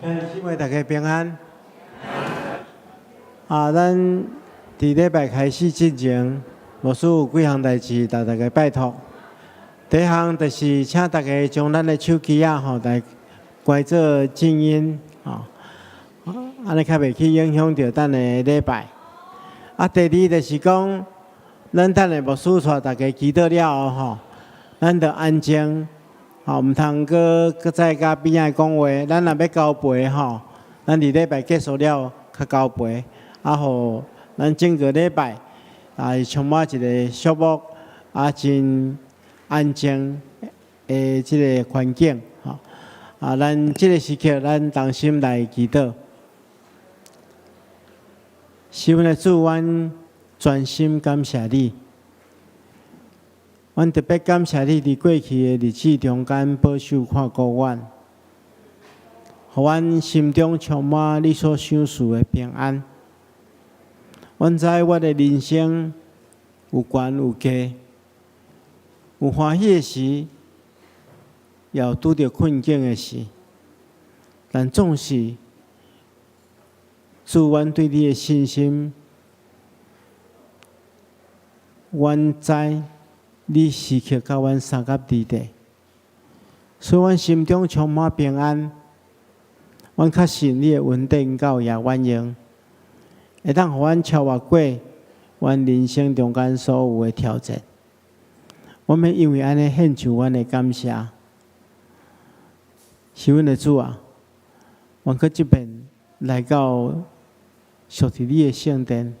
兄弟姊妹，大家平安。啊，咱佇禮拜開始之前，牧師有幾項代誌，共大家拜託。第一項就是請大家將咱的手機仔吼來關做靜音，吼，按呢較袂去影響著咱的禮拜。啊，第二就是講，咱等下牧師帶大家祈禱了後吼，咱就安靜。吼，毋通閣閣再佮邊仔講話。咱若欲交陪吼，咱佇禮拜結束了較交陪，啊，予咱整個禮拜啊充滿一個肅穆啊真安靜的這個環境。吼，啊，咱這個時刻，咱同心來祈禱。是阮的主，阮專心感謝你。阮特別感謝你佇過去的日子中間保守看顧阮，予阮心中充滿你所賞賜的平安。阮知阮的人生有懸有低，有歡喜的時，也有拄著困境的時。但總是主，阮對你的信心，阮知你時刻佮阮相佮佇咧，所以阮心中充滿平安。阮確信你的恩典夠也阮用，會當予阮超越過阮人生中間所有的挑戰。阮欲因為按呢獻上阮的感謝。是阮的主啊，阮閣這遍來到屬佇你的聖殿，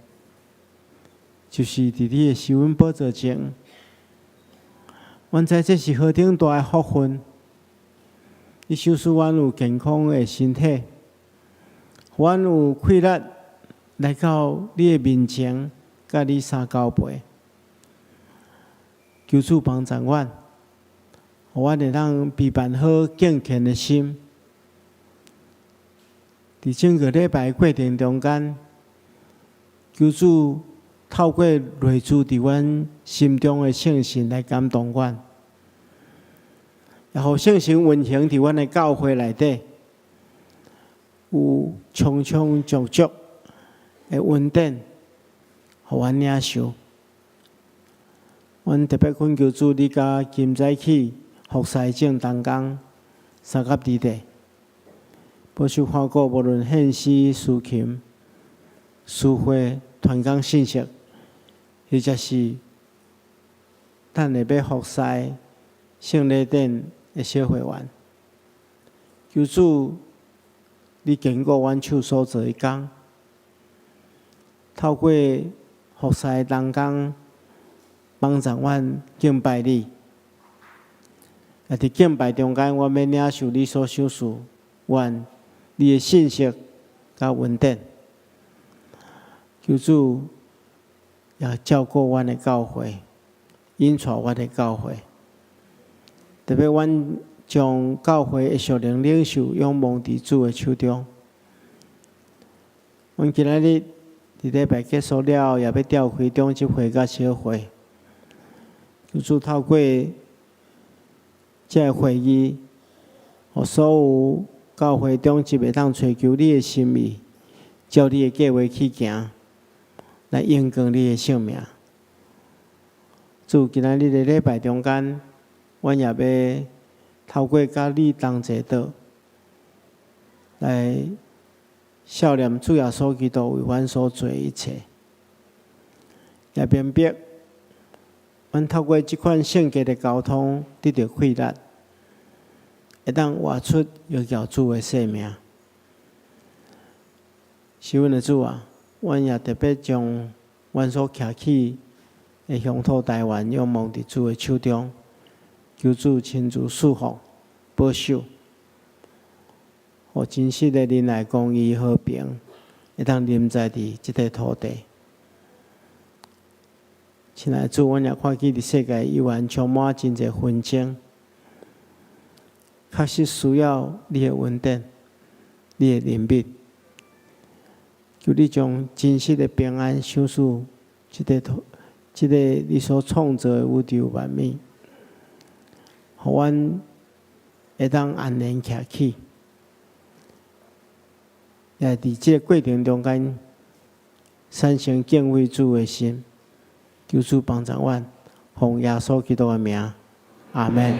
就是佇你的施恩寶座前。阮知這是何等大的福分，你賞賜阮有健康的身體，予阮有氣力來到你的面前，佮你相交陪。求主幫助阮，予阮會當備辦好敬虔的心，佇整個禮拜過程中間，求主透過內住佇阮心中的聖神來感動阮，也予聖神運行佇阮的教會內底，有充充足足的恩典，予阮領受。阮特別懇求主，你佮今早起服侍眾同工相佮佇咧，保守看顧，無論獻詩、司琴、司會、傳講信息，或者是等下欲服侍聖禮典的小會員，求主你堅固阮手所做的工，透過服侍同工幫助阮敬拜你。也佇敬拜中間，阮欲領受你所賞賜阮你的信息佮恩典。求主也照顧阮的教會，引帶阮的教會。特別阮將教會的屬靈領袖仰望佇主的手中。阮今仔日佇禮拜結束了後，也欲召開長執會佮小會。求主透過這个會議，予所有教會長執會當揣求你的心意，照你的計畫去行，來榮光你的聖名。主，今仔日的禮拜中間，阮也欲透過佮你同齊禱，來數念主耶穌基督為阮所做的一切，也明白阮透過這款聖潔的交通得著氣力，會當活出榮耀主的生命。是阮的主啊，阮也特別將阮所徛起的鄉土台灣仰望佇主的手中，求主親自賜福保守，予真實的仁愛、公義、和平，會當臨在佇這塊土地。親愛的主，阮也看見佇世界猶原充滿真濟紛爭，確實需要你的恩典、你的憐憫。求你將真實的平安賞賜這塊土、這个你所創造的宇宙萬物，予阮會當安然徛起。也佇這个過程中間產生敬畏主的心，求主幫助阮，奉耶穌基督的名，阿們。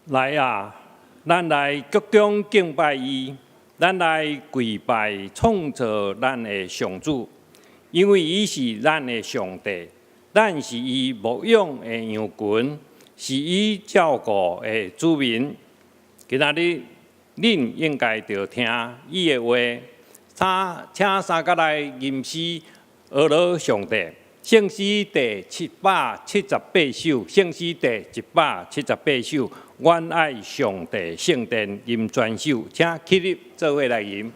來啊，咱來鞠躬敬拜伊，咱來跪拜創造咱的上主，因為伊是咱的上帝，咱是伊牧養的羊群，是伊照顧的子民。今仔日恁應該著聽伊的話，請三角來吟詩呵咾上帝。聖詩第778首，聖詩第778首，阮愛上帝聖殿吟全首，請起立做伙來吟。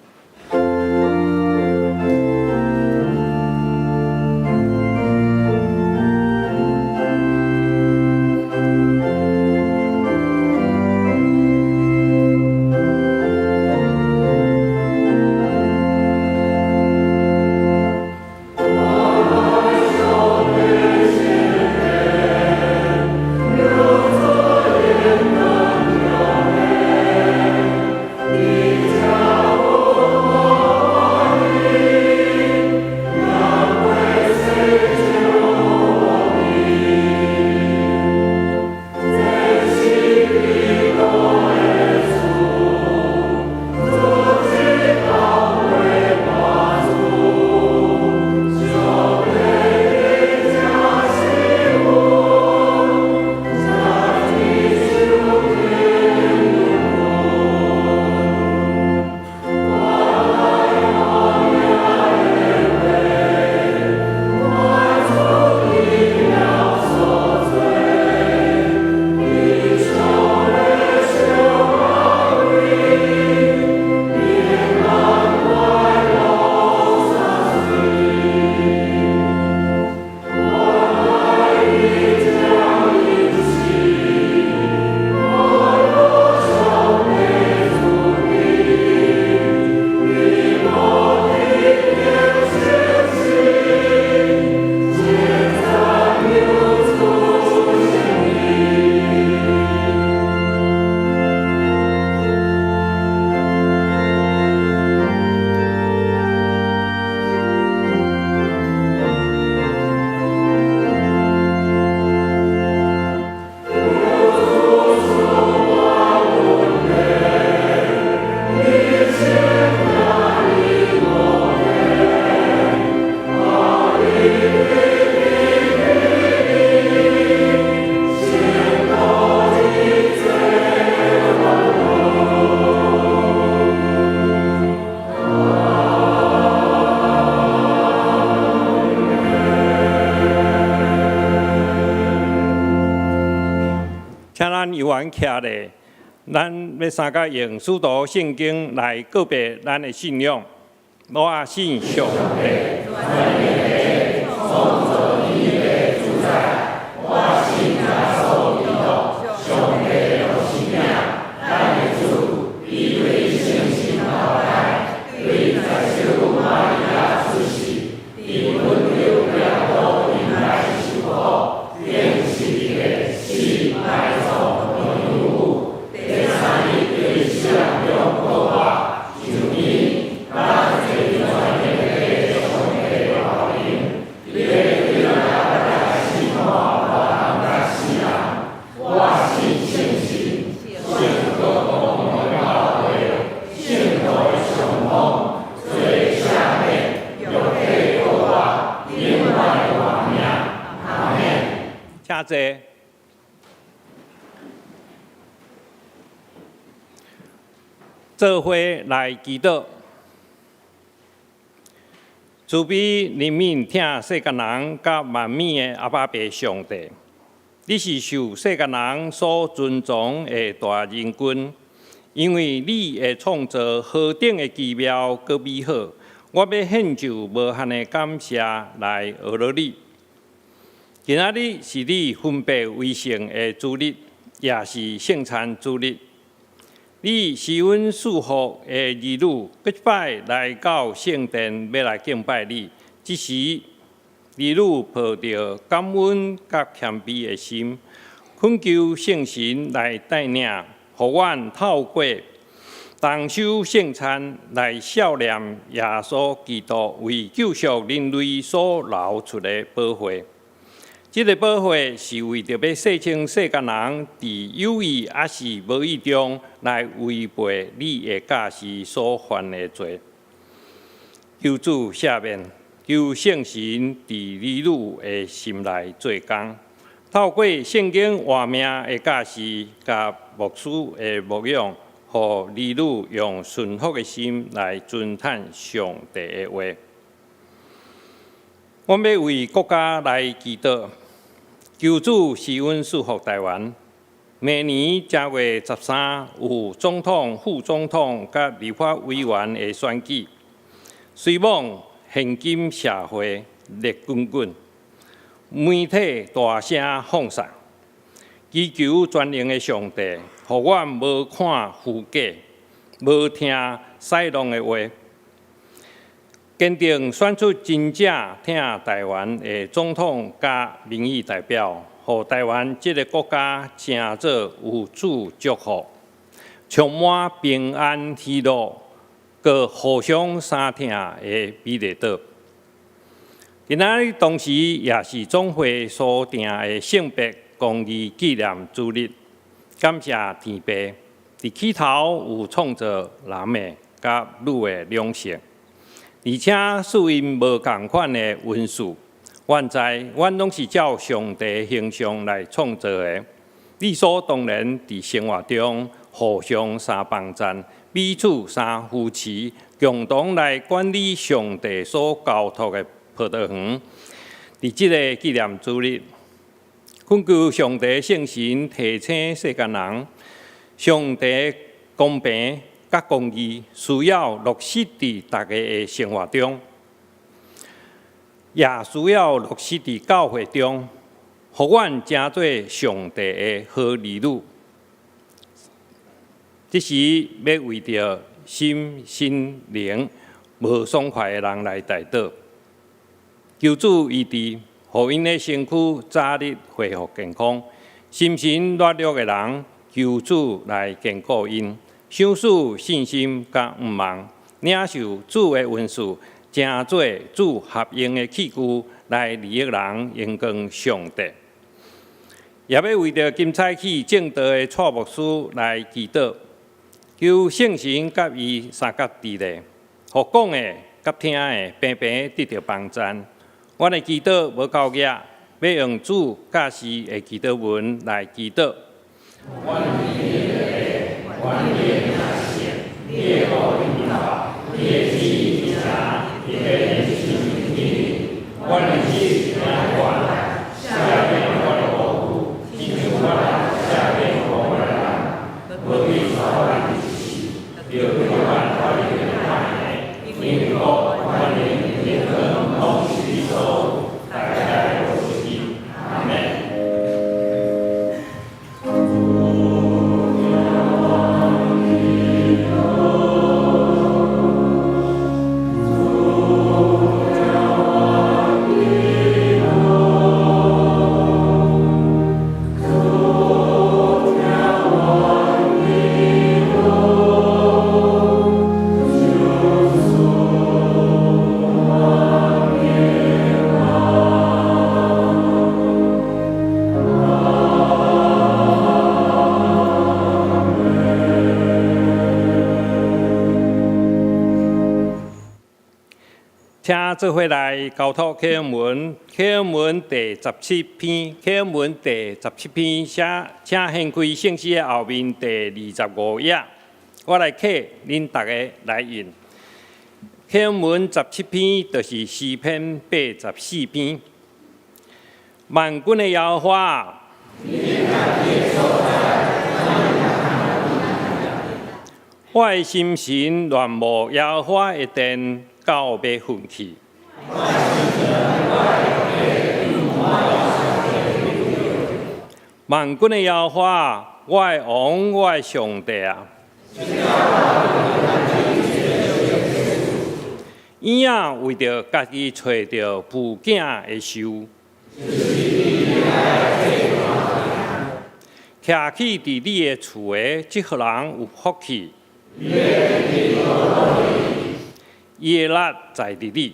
請咱猶原徛咧，咱欲三角用使徒聖經來告白咱的信仰。我信上帝。請坐。做伙來祈禱，慈悲憐憫疼世間人佮萬民的阿爸父上帝，你是受世間人所尊崇的大仁君，因為你的創造何等的奇妙閣美好，我欲獻上無限的感謝來呵咾你。今仔日是你分別為聖的主日，也是聖餐主日。你是阮賜福的兒女，閣一擺來到聖殿，欲來敬拜你。這時，兒女抱著感恩佮謙卑的心，懇求聖神來帶領，予阮透過同守聖餐來數念耶穌基督為救贖人類所流出的寶血。這个寶血是為著欲洗清世間人佇有意抑是無意中來違背你的教示所犯的罪。求主赦免，求聖神佇兒女的心內做工，透過聖經活命的教示佮牧師的牧養，予兒女用順服的心來遵趁上帝的話。阮欲為國家來祈禱，求主施恩賜福臺灣。明年正月十三有總統、副總統佮立法委員的選舉，雖罔現今社會熱滾滾，媒體大聲放送，祈求全能的上帝，予阮無看虛假，無聽屎弄的話。堅定選出真正疼臺灣的總統佮民意代表，予臺灣這个國家成做有主祝福、充滿平安喜樂、閣互相相疼的美麗島。今仔日同時也是總會所訂的性別公義紀念主日，感謝天父，佇起頭有創造男的佮女的兩性。而且賜𪜶無仝款的恩賜，阮知阮攏是照上帝形象來創造的，理所當然佇生活中互相相幫贊，彼此相扶持，共同來管理上帝所交託的葡萄園。佇這个紀念主日，懇求上帝聖神提醒世間人，上帝公平佮公義需要落實佇逐家的生活中，也需要落實佇教會中，予阮成做上帝的好兒女。這時欲為著心身靈無爽快的人來代禱，求主醫治，予𪜶的身軀早日恢復健康。心神軟弱的人，求主來堅固𪜶。賞賜信心佮盼望，領受主的恩賜，成做主合用的器具，來利益人，榮光上帝。也欲為著今早起證道的蔡牧師來祈禱，求聖神佮伊相佮佇咧，予講的佮聽的平平得著幫贊。阮的祈禱無夠額，欲用主教示的祈禱文來祈禱。阮你的名聖，你的國臨到，你的旨意成，佇地親像天。阮的日子行赦免阮的過去，親像阮赦免予阮的人，無去帶阮入試，著救阮脫離歹的，因為國、權能、榮光，攏是你所有，代代無盡。阿們。請做伙來交託啟恩文，啟恩文第十七篇，啟恩文第十七篇，寫請掀開聖詩的後面第25頁，我來啟恁逐家來印。啟恩文十七篇就是詩篇84篇。萬軍的耶和華，我的心神戀慕耶和華的殿，到欲昏去。萬軍的耶和華，我的王，我的上帝啊！嬰仔為著家己揣著哺囝的壽，徛起佇你的厝的這號人有福氣。伊的力在佇你。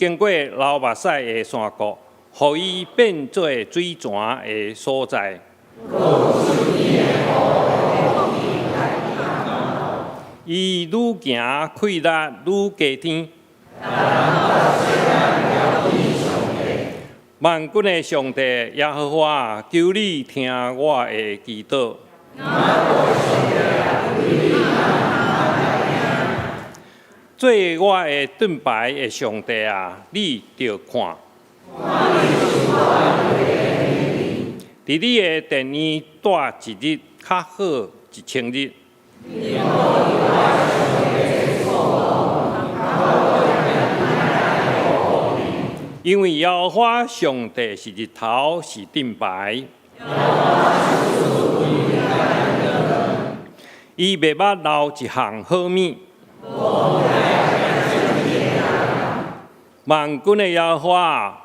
經過流目屎的山谷，予伊變做水泉的所在。伊愈行氣力愈加添。萬軍的上帝耶和華，求你聽我的祈禱。做我的盾牌的上帝啊，你著看。佇你的殿院蹛一日，較好一千日。因為耶和華上帝是日頭，是盾牌。伊袂捌漏一項好物。萬軍的耶和華，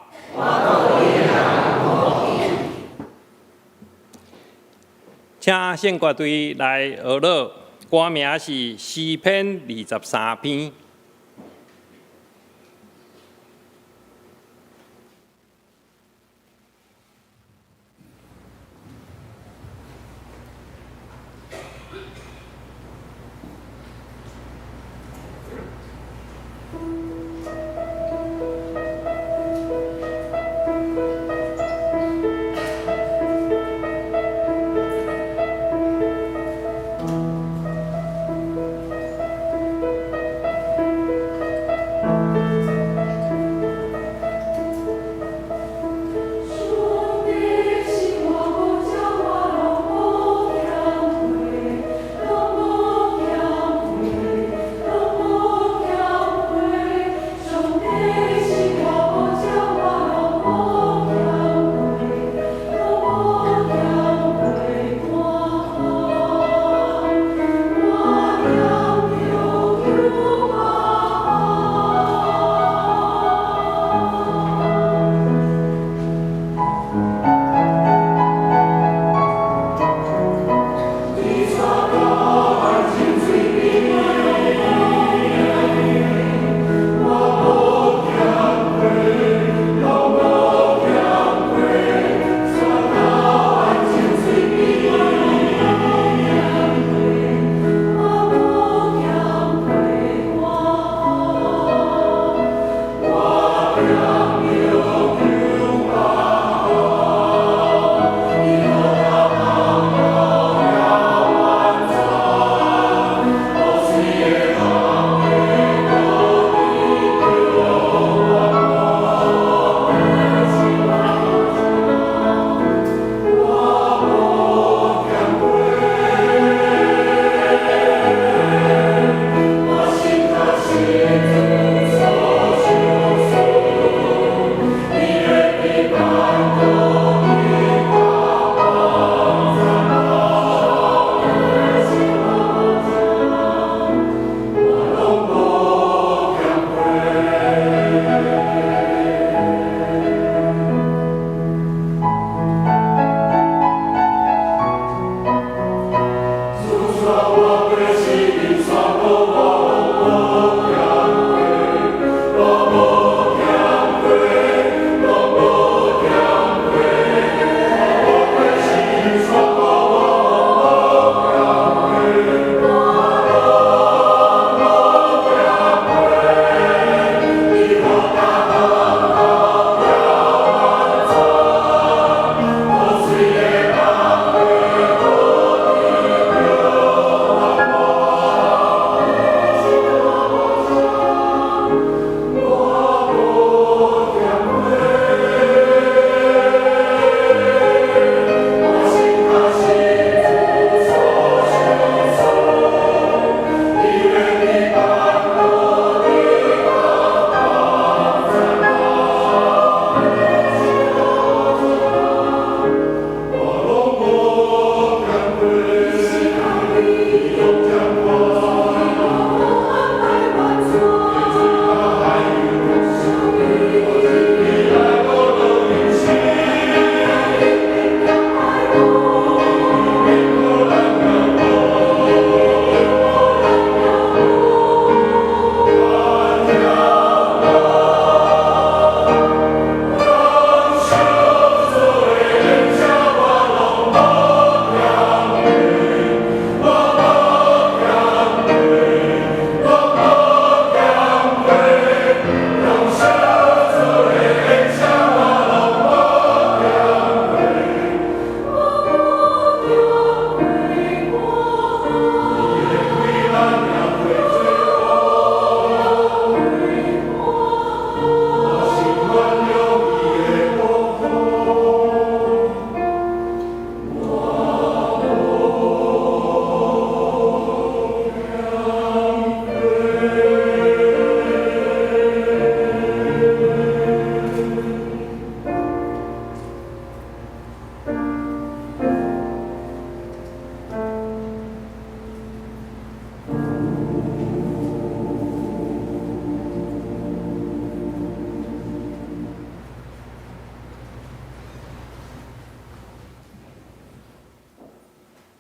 請聖歌隊來學樂，歌名是詩篇23篇。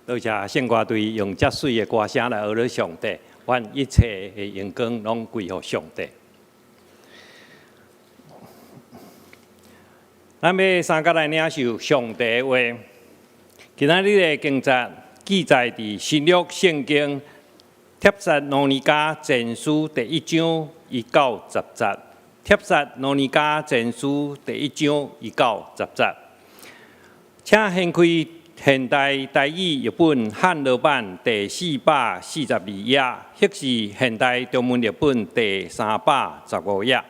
多謝聖歌隊用遮媠的歌聲來呵咾上帝，願一切的榮光攏歸予上帝。咱欲三佮來領受上帝的話。今仔日的經節記載佇新約聖經帖撒羅尼迦前書第一章一到十節。帖撒羅尼迦前書第一章一到十節，請掀開現代台語譯本漢羅版第442頁，或是現代中文譯本第315頁。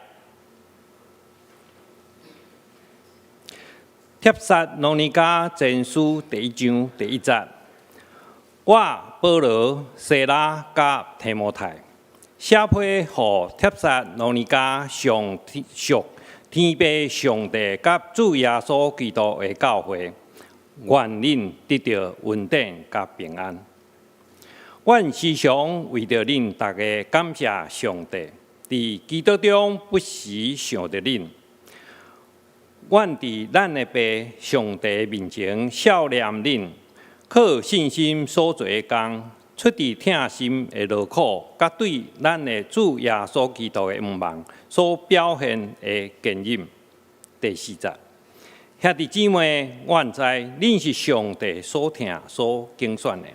帖撒羅尼迦前書第一章第一節，我保羅、西拉佮提摩太，寫批予帖撒羅尼迦上屬天父上帝佮主耶穌基督的教會，願恁得著恩典佮平安。阮時常為著恁逐家感謝上帝，佇基督中不時想著恁。阮佇咱的父上帝面前數念恁，靠信心所做的工，出自疼心的勞苦，佮對咱的主耶穌基督的向望所表現的堅忍。第四節，兄弟姊妹，阮知恁是上帝所疼、所揀選的，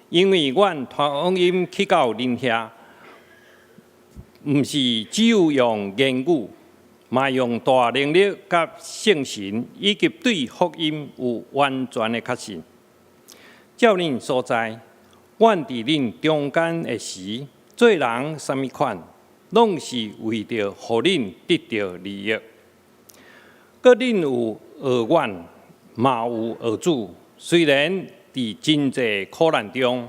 因為阮傳福音去到恁遐，毋是只有用言語，嘛用大能力佮聖神，以及對福音有完全的確信。照恁所知，阮佇恁中間的時，做人啥物款，攏是為著予恁得著利益。閣恁有學阮，嘛有學主。雖然佇真濟苦難中，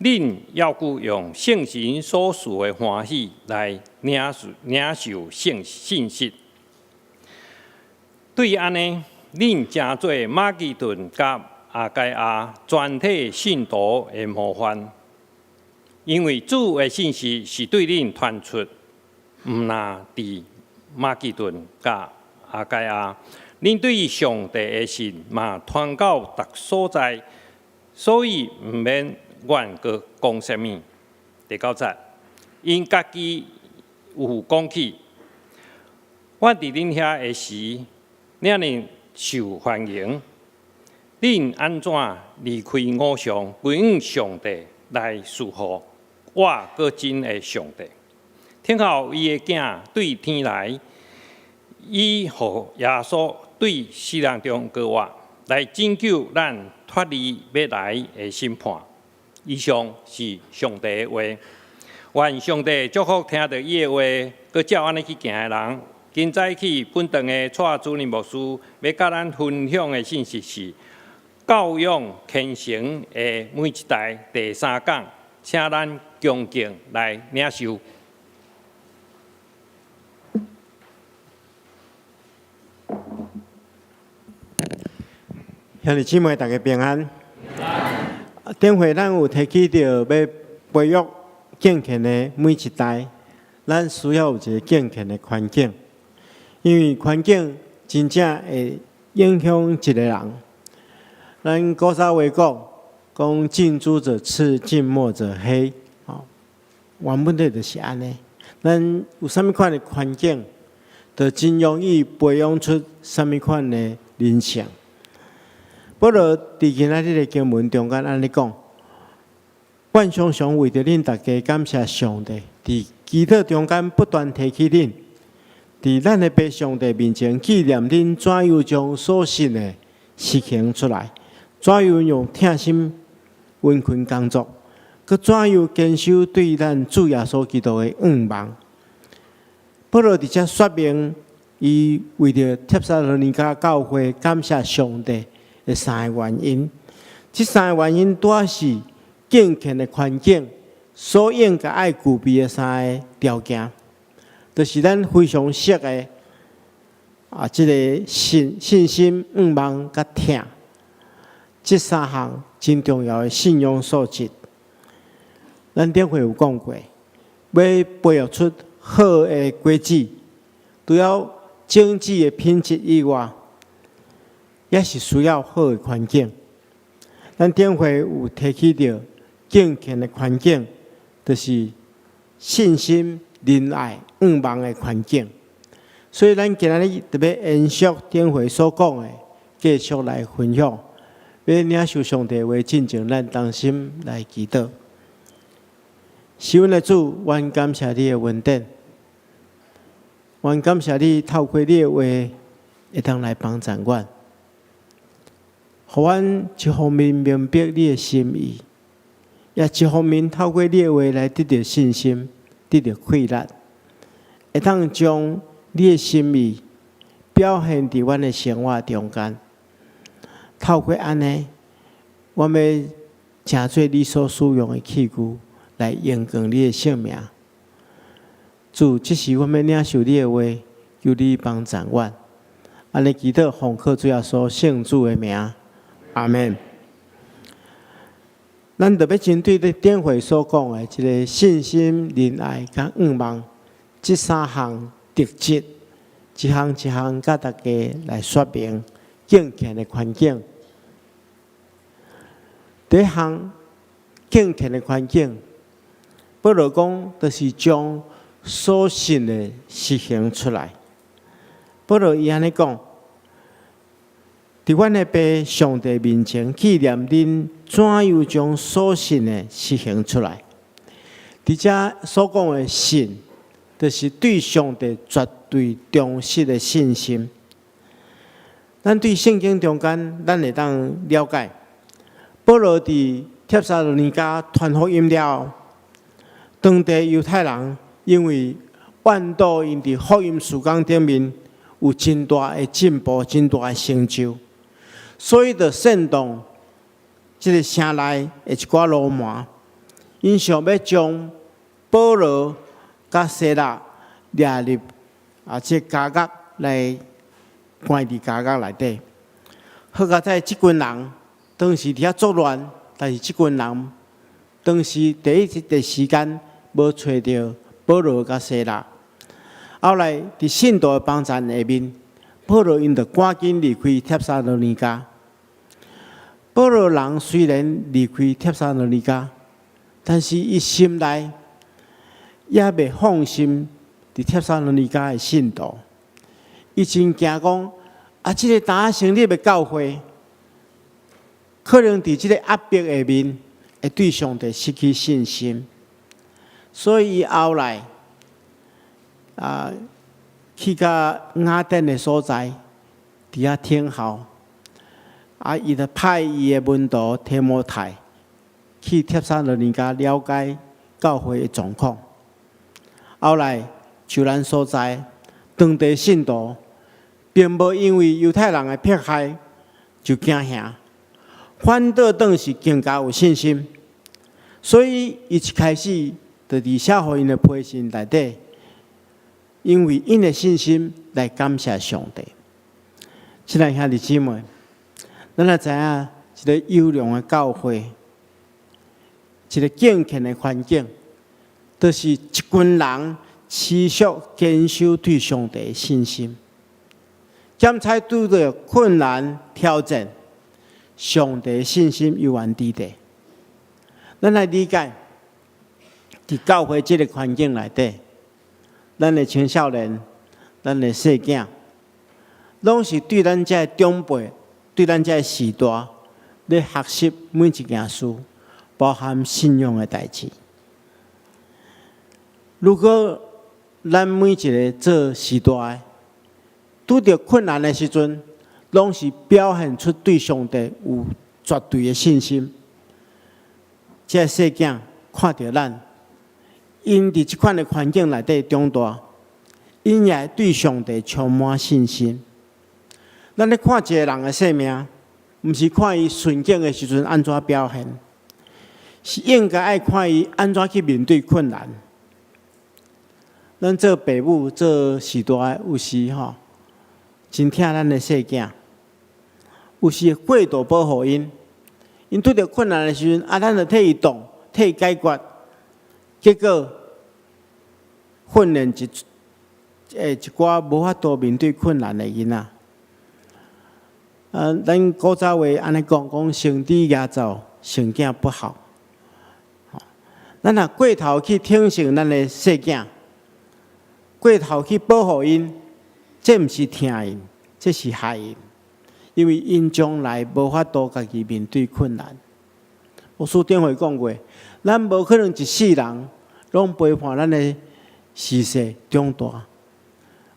恁猶閣用聖神所賜的歡喜來領受領受聖信息。對按呢，恁成做馬其頓佮亞該亞全體信徒的模範，因為主的信息是對恁傳出，毋但佇馬其頓佮亞該亞，恁對上帝的信嘛傳到逐所在，所以毋免阮閣講啥物。第九節，𪜶家己有講起，阮佇恁遐的時，遮爾受歡迎。恁按怎離開偶像，歸向上帝來侍奉活閣真的上帝？聽候伊的囝對天來，伊予耶穌對死人中復活，來拯救咱脫離欲來的審判。以上是上帝的話。願上帝祝福聽著伊的話，閣照按呢去行的人。今早起本堂的蔡主任牧師欲佮咱分享的信息是教養虔誠的每一代第三講，請咱恭敬來領受。兄弟姊妹，大家平安。頂回咱有提起著欲培育敬虔的每一代，咱需要有一个敬虔的環境，因為環境真正會影響一個人。咱古早話講，講近朱者赤，近墨者黑。吼，原本的就是按呢。咱有啥物款的環境，就真容易培養出啥物款的人性。保羅佇今仔日的經文中間按呢講，阮常常為著恁逐家感謝上帝，佇祈禱中間不斷提起恁，佇咱的父上帝面前紀念恁怎樣將所信的實行出來，怎樣用疼心殷勤工作，閣怎樣堅守對咱主耶穌基督的向望。保羅佇遮說明，伊為著帖撒羅尼迦教會感謝上帝的三个原因。這三个原因拄仔是敬虔的環境所應該愛具備的三个條件，就是咱非常熟的啊，這个信心、向望佮疼，這三項真重要的信仰素質。咱頂回有講過，欲培育出好的果子，除了種子的品質以外，也是需要好的環境。咱頂回有提起著敬虔的環境，就是信心、仁愛、向望的環境。所以，咱今仔日特別延續頂回所講的，繼續來分享。欲領受上帝話進前，咱同心來祈禱。是阮的主，阮感謝你的恩典，阮感謝你透過你的話，會當來幫助阮，予阮一方面明白你的心意，也一方面透過你的話來得著信心，得著氣力，會當將你的心意表現佇阮的生活中間。透過按呢，阮欲成做你所使用的器具，來榮光你的聖名。主，這時阮欲領受你的話，求你幫助阮。按呢祈禱，奉靠主耶穌聖子的名，阿們。咱特別針對咧頂回所講的這个信心、仁愛佮向望這三項特質，一項一項佮大家來說明敬虔的環境。第一項敬虔的環境，保羅講，就是將所信的實行出來。保羅伊按呢講，佇阮的父上帝面前紀念恁怎樣將所信的實行出來。佇遮所講的信，就是對上帝絕對忠實的信心。咱對聖經中間，咱會當了解，保羅佇帖撒羅尼迦傳福音了後，當地猶太人因為怨妒𪜶佇福音事工頂面有真大的進步、真大的成就，所以就煽動這个城內的一寡流氓，𪜶想欲將保羅佮西拉掠入啊，這監獄來關佇監獄內底。好佳哉，這群人當時佇遐作亂，但是這群人當時第一個時間無揣著保羅佮西拉。後來佇信徒的幫助下面，保羅𪜶就趕緊離開帖撒羅尼迦。保羅人雖然離開帖撒羅尼迦，但是伊心內猶未放心佇帖撒羅尼迦的信徒。伊真驚講，啊，這个拄仔成立的教會，可能佇這个壓迫下面，會對上帝失去信心。所以伊後來啊，去到雅典的所在，佇遐等候。啊，伊就派伊的門徒提摩太去帖撒羅尼迦了解教會的狀況。後來，就咱所知，當地信徒並無因為猶太人的迫害就驚嚇，反倒轉是更加有信心。所以，伊一開始就佇寫予𪜶的批信內底，因為𪜶的信心來感謝上帝。親愛兄弟姊妹，咱來知影一个優良的教會，一个敬虔的環境，就是一群人持續堅守對上帝的信心。兼且拄著困難挑戰，上帝的信心猶原佇咧。咱來理解，佇教會這个環境內底，咱的青少年、咱的細囝，攏是對咱這个長輩、對咱這个時代，咧學習每一件事，包含信仰的代誌。如果咱每一个做序大的，拄著困難的時陣，攏是表現出對上帝有絕對的信心，這个細囝看著咱，𪜶佇這款的環境內底長大，𪜶也會對上帝充滿信心。咱咧看一个人的生命，毋是看伊順境的時陣按怎表現，是應該愛看伊按怎去面對困難。咱做爸母做序大的，有時吼真疼咱的細囝，有時會過度保護𪜶，𪜶拄著困難的時陣，啊，咱就替伊擋，替伊解決，結果訓練一寡無法度面對困難的囡仔。啊，咱古早話按呢講，講成豬夯灶，成囝不孝。咱若過頭去疼惜咱的細囝，過頭去保護𪜶，這毋是疼𪜶，這是害𪜶，因為𪜶將來無法度家己面對困難。牧師頂回講過，咱無可能一世人攏陪伴咱的序細長大。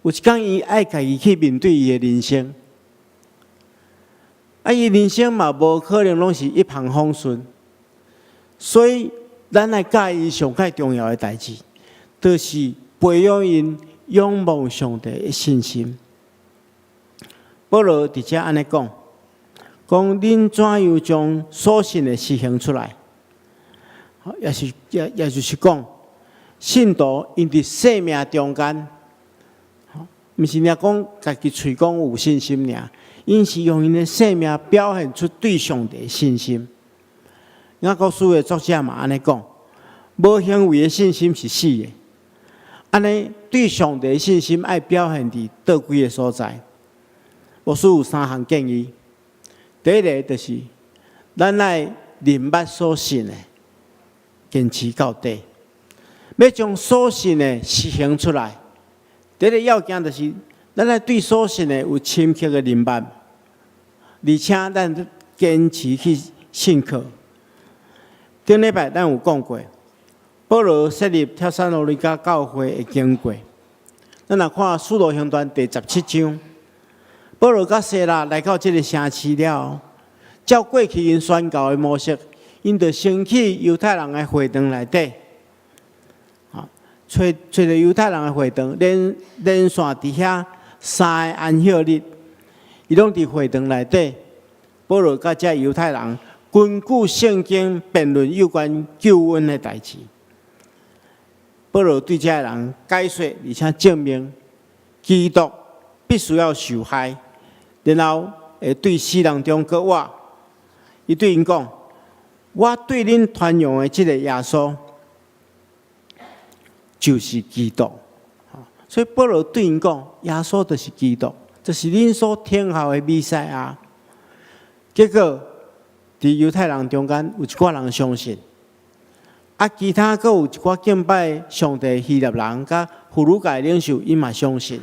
有一工伊愛家己去面對伊的人生，啊，伊人生嘛無可能攏是一帆風順，所以咱愛教伊上蓋重要的代誌，就是培養𪜶仰望上帝的信心。保羅佇遮按呢講，講恁怎樣將所信的實行出來，也就是講，信徒𪜶佇生命中間，毋是爾講家己喙講有信心爾，𪜶是用𪜶的生命表現出對上帝的信心。雅各書的作者嘛按呢講，無行為的信心是死的。按呢對上帝的信心愛表現佇佗幾个所在。牧師有三項建議。第一个就是咱愛認捌所信的，堅持到底，欲將所信的實行出來。第一个要件就是咱愛對所信的有深刻的認捌，而且咱堅持去信靠。頂禮拜咱有講過，保羅設立帖撒羅尼迦教會的經過。咱若看《使徒行傳》第17章，保羅佮西拉來到這个城市了後，照過去𪜶宣教的模式，𪜶就先去猶太人的會堂內底，揣揣著猶太人的會堂，連續佇遐三个安息日，伊攏佇會堂內底，保羅佮這猶太人根據聖經辯論有關救恩的代誌。保羅對這个人解說，而且證明基督必須要受害，然後會對死人中閣活。伊對𪜶講：我對恁傳揚的這个耶穌，就是基督。所以保羅對𪜶講：耶穌就是基督，就是恁所等候的彌賽亞。結果，佇猶太人中間有一寡人相信，啊，其他閣有一寡敬拜上帝希臘人佮婦孺界領袖，𪜶嘛相信。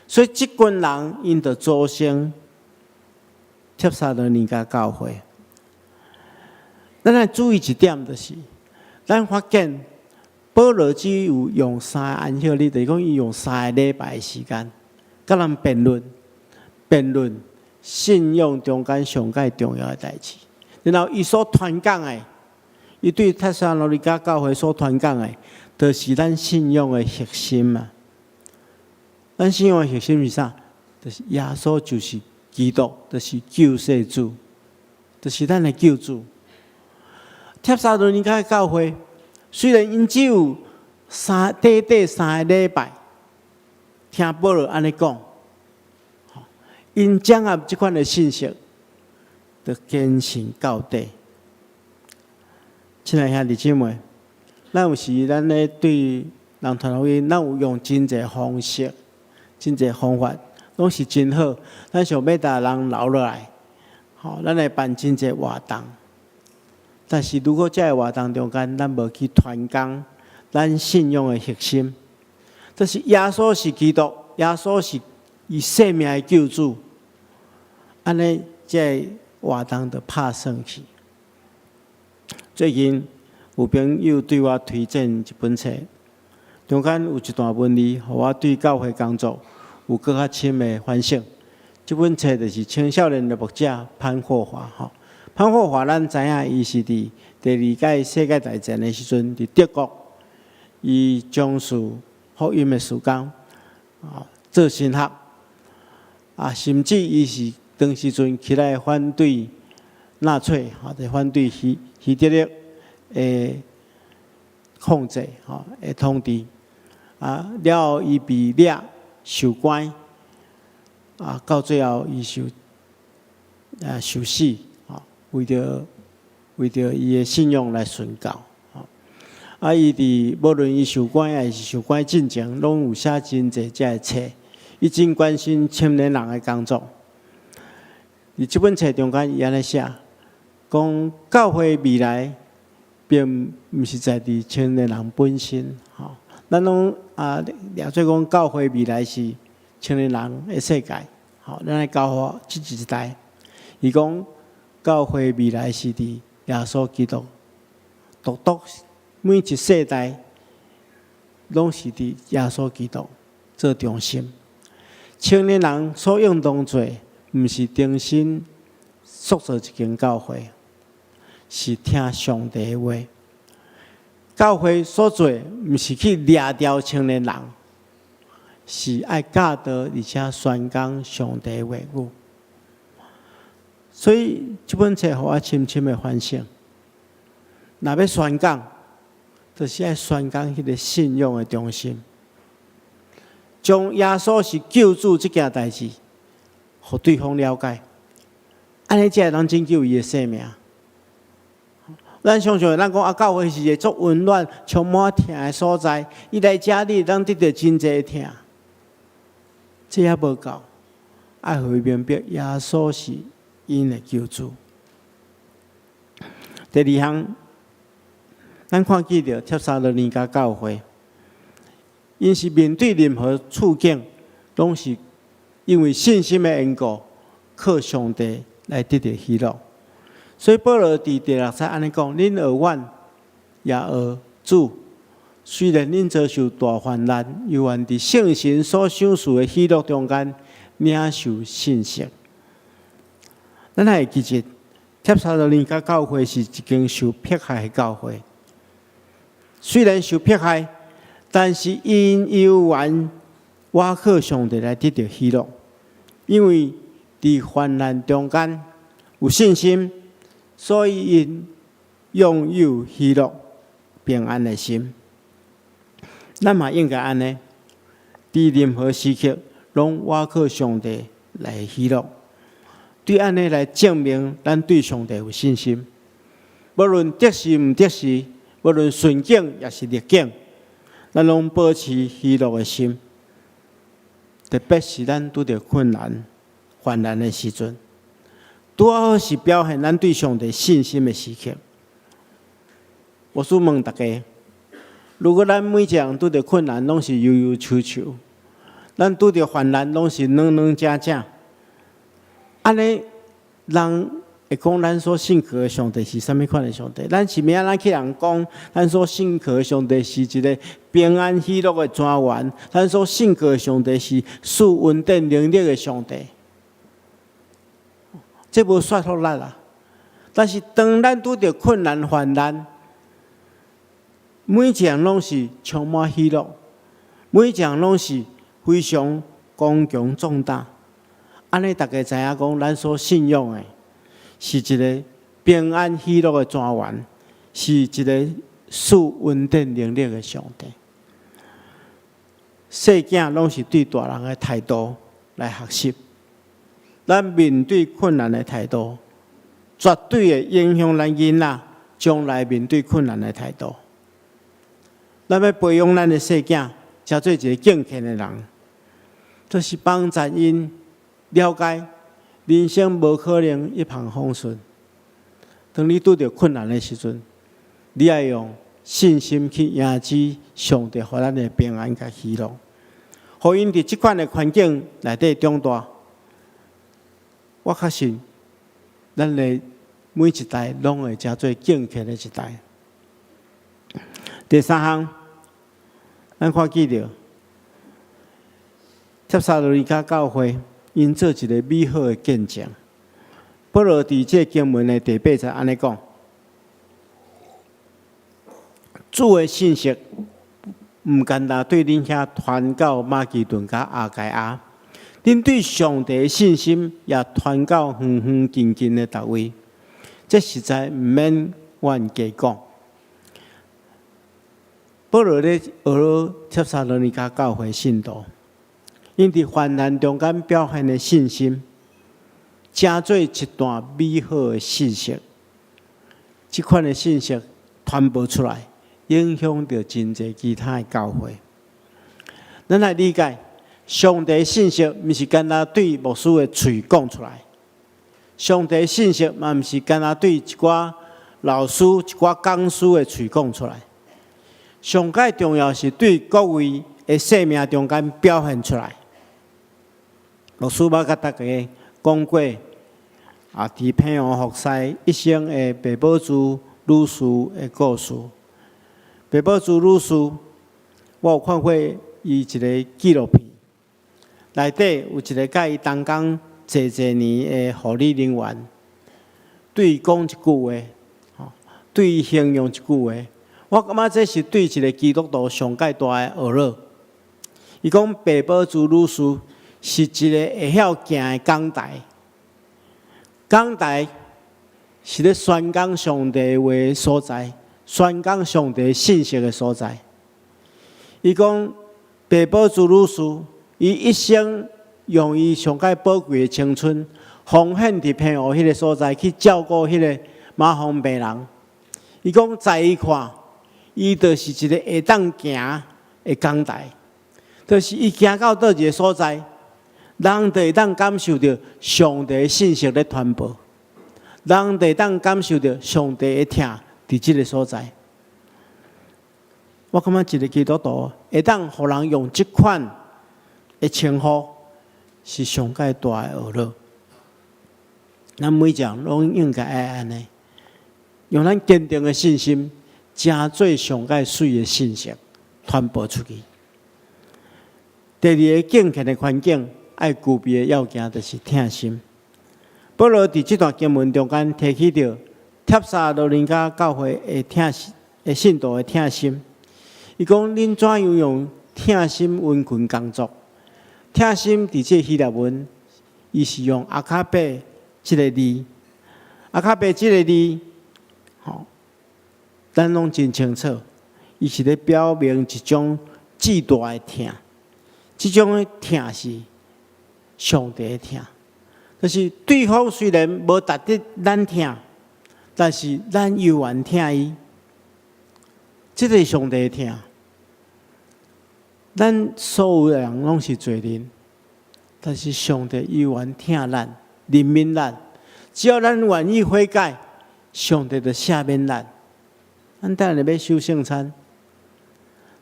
所以這群人𪜶就組成帖撒羅尼迦教會。咱來注意一點，就是咱發現保羅只有用三個安息日，就是講伊用三個禮拜的時間，佮人辯論，辯論信仰中間上蓋重要的代誌。然後伊所傳講的，伊對帖撒羅尼迦教會所傳講的，就是咱信仰的核心嘛。咱信仰的核心是啥？就是耶穌就是基督，就是救世主，就是咱的救主。帖撒羅尼迦教會雖然𪜶只有短短三个禮拜，聽保羅按呢講，𪜶掌握這款的信息，就堅信到底。親愛兄弟姊妹，咱有時咱咧對人傳福音，咱有用真濟方式、真濟方法，攏是真好。咱想欲共人留落來，吼，咱會辦真濟活動。但是如果這个活動中間，咱無去傳講咱信仰的核心，就是耶穌是基督，耶穌是伊生命的救主，按呢，這个活動就拍算去。最近有朋友對我推薦一本冊，中間有一段文字，予我對教會工作有閣較深的反省。這本冊就是青少年的牧者潘霍華吼。潘霍華咱知影，伊是佇第二屆世界大戰的時陣，佇德國，伊從事福音的事工，啊，做神學，啊，甚至伊是當時陣起來反對納粹，吼，就反對希特勒的控制，吼，的統治。啊，了後伊被掠受關，啊，到最後伊受死，吼，為著伊的信仰來殉教，吼。啊，伊佇無論伊受關抑是受關進前，攏有寫真濟這个冊，伊真關心青年人的工作。佇這本冊中間，伊按呢寫，講教會未來並毋是在佇青年人本身，吼。咱攏啊，掠做講教會未來是青年人的世界，吼，咱來教會這一代。伊講教會未來是佇耶穌基督，獨獨每一世代攏是佇耶穌基督做中心。青年人所應當做，毋是重新塑造一間教會，是聽上帝的話。教會所做，毋是去掠牢青年人，是愛教導而且宣講上帝的話語。所以這本冊予我深深的反省。若欲宣講，就是愛宣講彼个信仰的中心，將耶穌是救主這件代誌，予對方了解，按呢才會當拯救伊的性命。咱常常咱講啊，教會是一個足溫暖、充滿疼的所在。伊來遮你會當得著真濟疼，這猶無夠，愛予伊明白耶穌是𪜶的救主。第二項，咱看見著帖撒羅尼迦教會，𪜶是面對任何處境，攏是因為信心的緣故，靠上帝來得著喜樂。所以保羅佇第六節按呢講：恁學阮，也學主。雖然恁遭受大患難，猶原佇聖神所賞賜的喜樂中間領受信息。咱還會記得，帖撒羅尼迦教會是一間受迫害的教會。雖然受迫害，但是𪜶猶原倚靠上帝來得著喜樂，因為佇患難中間有信心。所以，𪜶擁有喜樂、平安的心。咱嘛應該按呢，佇任何時刻，攏倚靠上帝來喜樂。對按呢來證明咱對上帝有信心。無論得時毋得時，無論順境抑是逆境，咱攏保持喜樂的心。特別是咱拄著困難、患難的時陣。拄好是表現咱對上帝信心的時刻。我想問大家：如果咱每一人拄著困難，攏是憂憂愁愁；咱拄著患難，攏是軟軟正正。按呢，人會講咱所信靠的上帝是啥物款的上帝？咱是欲按怎去人講，咱所信靠的上帝是一个平安喜樂的泉源？咱所信靠的上帝是賜恩典能力的上帝？這無說服力啦。但是當咱拄著困難患難，每一項攏是充滿喜樂，每一項攏是非常剛強壯膽。按呢，大家知影講，咱所信仰的是一个平安喜樂的泉源，是一个賜恩典能力的上帝。細囝攏是對大人的態度來學習。咱面對困難的態度，絕對會影響咱囡仔將來面對困難的態度。咱欲培養咱的細囝，成做一个敬虔的人，就是幫助𪜶了解人生無可能一帆風順。當你拄著困難的時陣，你愛用信心去迎接上帝予咱的平安佮喜樂，予𪜶佇這款的環境內底長大。我確信，咱的每一代攏會成做敬虔的一代。第三項，咱看見著帖撒羅尼迦教會，𪜶做一个美好的見證。保羅佇這經文的第八節按呢講：主的信息毋干焦對恁遐傳到馬其頓佮亞該亞，恁對上帝的信心也傳到遠遠近近的逐位。這實在毋免阮加講。保羅咧學帖撒羅尼迦教會信徒，𪜶佇患難中間表現的信心，成做一段美好的信息。這款的信息傳播出來，影響著真濟其他的教會。咱來理解，上帝信息毋是干焦對牧師的喙講出來，上帝信息嘛毋是干焦對一寡老師、一寡講師的喙講出來。上蓋重要是對各位的生命中間表現出來。牧師捌共大家講過，佇平湖服侍一生的白寶珠女士的故事。白寶珠女士，我有看過伊一個紀錄片，內底有一個佮伊同工濟濟年的護理人員，對伊講一句話，對伊形容一句話。我感覺這是對一個基督徒上蓋大的呵咾。伊講白寶珠女士是一個會曉行的講台，講台是咧宣講上帝話的所在，宣講上帝信息的所在。伊講白寶珠女士，伊一生用伊上蓋寶貴的青春，奉獻佇平湖彼个所在去照顧彼个麻風病人。伊講在伊看，伊就是一個會當行的講台，就是伊行到佗一个所在，人就會當感受著上帝的信息咧傳播，人就會當感受著上帝的疼佇這个所在。我感覺一個基督徒會當予人用這款的稱呼，是上蓋大的呵咾。咱每一人攏應該愛按呢，用咱堅定的信心，成做上蓋媠的信息傳播出去。第二个敬虔的環境，愛具備的要件就是疼心。保羅佇這段經文中間提起著帖撒羅尼迦教會的疼心的信徒的疼心。伊講恁怎樣用疼心殷勤工作？疼心佇這希臘文，伊是用阿卡貝這个字，阿卡貝這个字，吼，咱攏真清楚，伊是咧表明一種至大的疼，這種的疼是上帝的疼，就是對方雖然無值得咱疼，但是咱猶原疼伊，這个是上帝的疼。咱所有的人攏是罪人，但是上帝猶原疼咱、憐憫咱，只要咱願意悔改，上帝就赦免咱。咱等下欲守聖餐，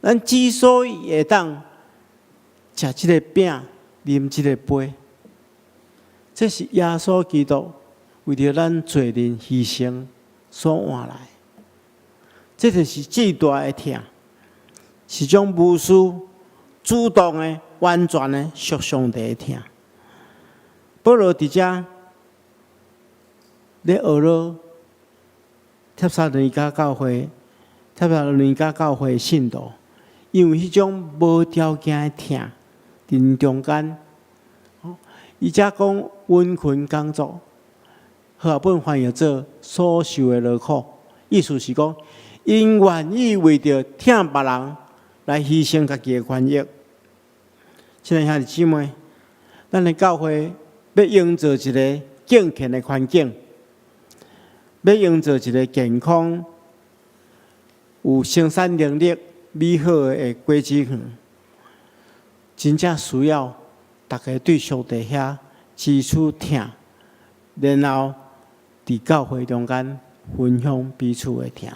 咱之所以會當食這个餅、啉這个杯，這是耶穌基督為著咱罪人犧牲所換來。這就是至大的疼，是種無私、主動的、完全的屬上帝的疼。保羅佇遮咧呵咾帖撒羅尼迦教會、帖撒羅尼迦教會信徒，因為彼種無條件的疼，佇𪜶中間，伊才講殷勤工作，和合本翻譯做所受的勞苦，意思是講，𪜶願意為著疼別人來犧牲家己的權益。親愛兄弟姊妹，咱的教會欲營造一个敬虔的環境，欲營造一个健康、有生產能力、美好的果子園，真正需要大家對上帝遐彼此疼，然後佇教會中間分享彼此的疼。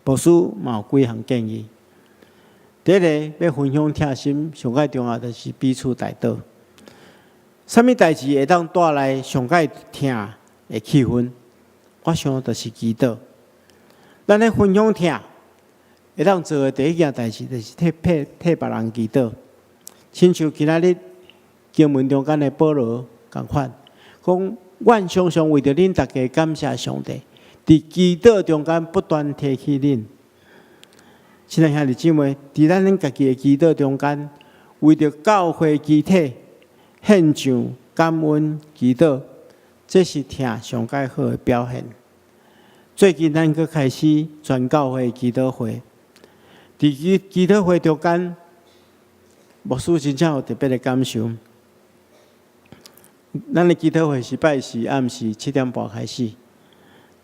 牧師嘛有幾項建議。第一个欲分享疼心，上蓋重要就是彼此代禱。啥物代誌會當帶來上蓋疼的氣氛？我想就是祈禱。咱咧分享疼，會當做的第一件代誌，就是替替替別人祈禱。親像今仔日經文中間的保羅仝款，講阮常常為著恁逐家感謝上帝，佇祈禱中間不斷提起恁。親愛兄弟姊妹，佇咱恁家己的祈禱中間，為著教會肢體獻上感恩祈禱，這是疼上蓋好的表現。最近咱閣開始全教會祈禱會，佇祈禱會中間，牧師真正有特別的感受。咱的祈禱會是拜四暗時7點半開始，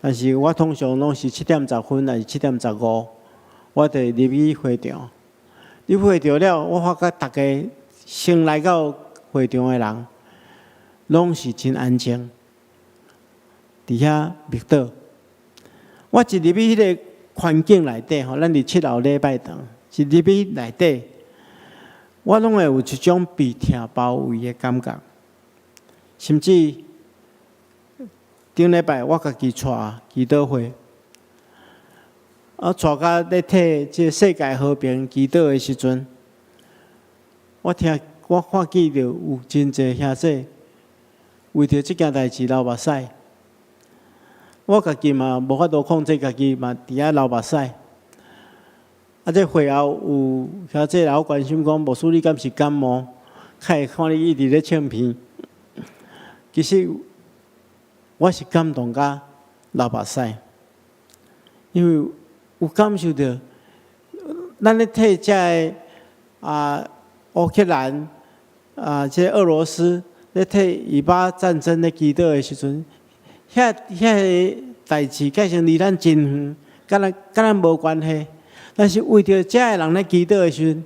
但是我通常攏是7點10分，抑是7點15，我就入去會場。入會場了，我發覺逐家先來到會場的人，攏是真安靜，佇遐默禱。我一入去彼个環境內底吼，咱佇七樓禮拜堂，一入去內底，我攏會有一種被疼包圍的感覺。甚至頂禮拜我家己帶祈禱會，啊，帶甲咧替這個世界和平祈禱的時陣，我聽我看見著有真濟兄弟為著這件代誌流目屎。我家己嘛無法度控制家己嘛，佇遐流目屎。啊，這會後有兄弟來關心講，牧師你敢是感冒？較會看你一直咧唱片。其實我是感動甲流目屎，因為有感受著，咱咧替遮个啊烏克蘭啊，這個俄羅斯咧替以巴戰爭咧祈禱的時陣，遐個代誌，假使離咱真遠，佮咱無關係，但是為著遮個人咧祈禱的時陣，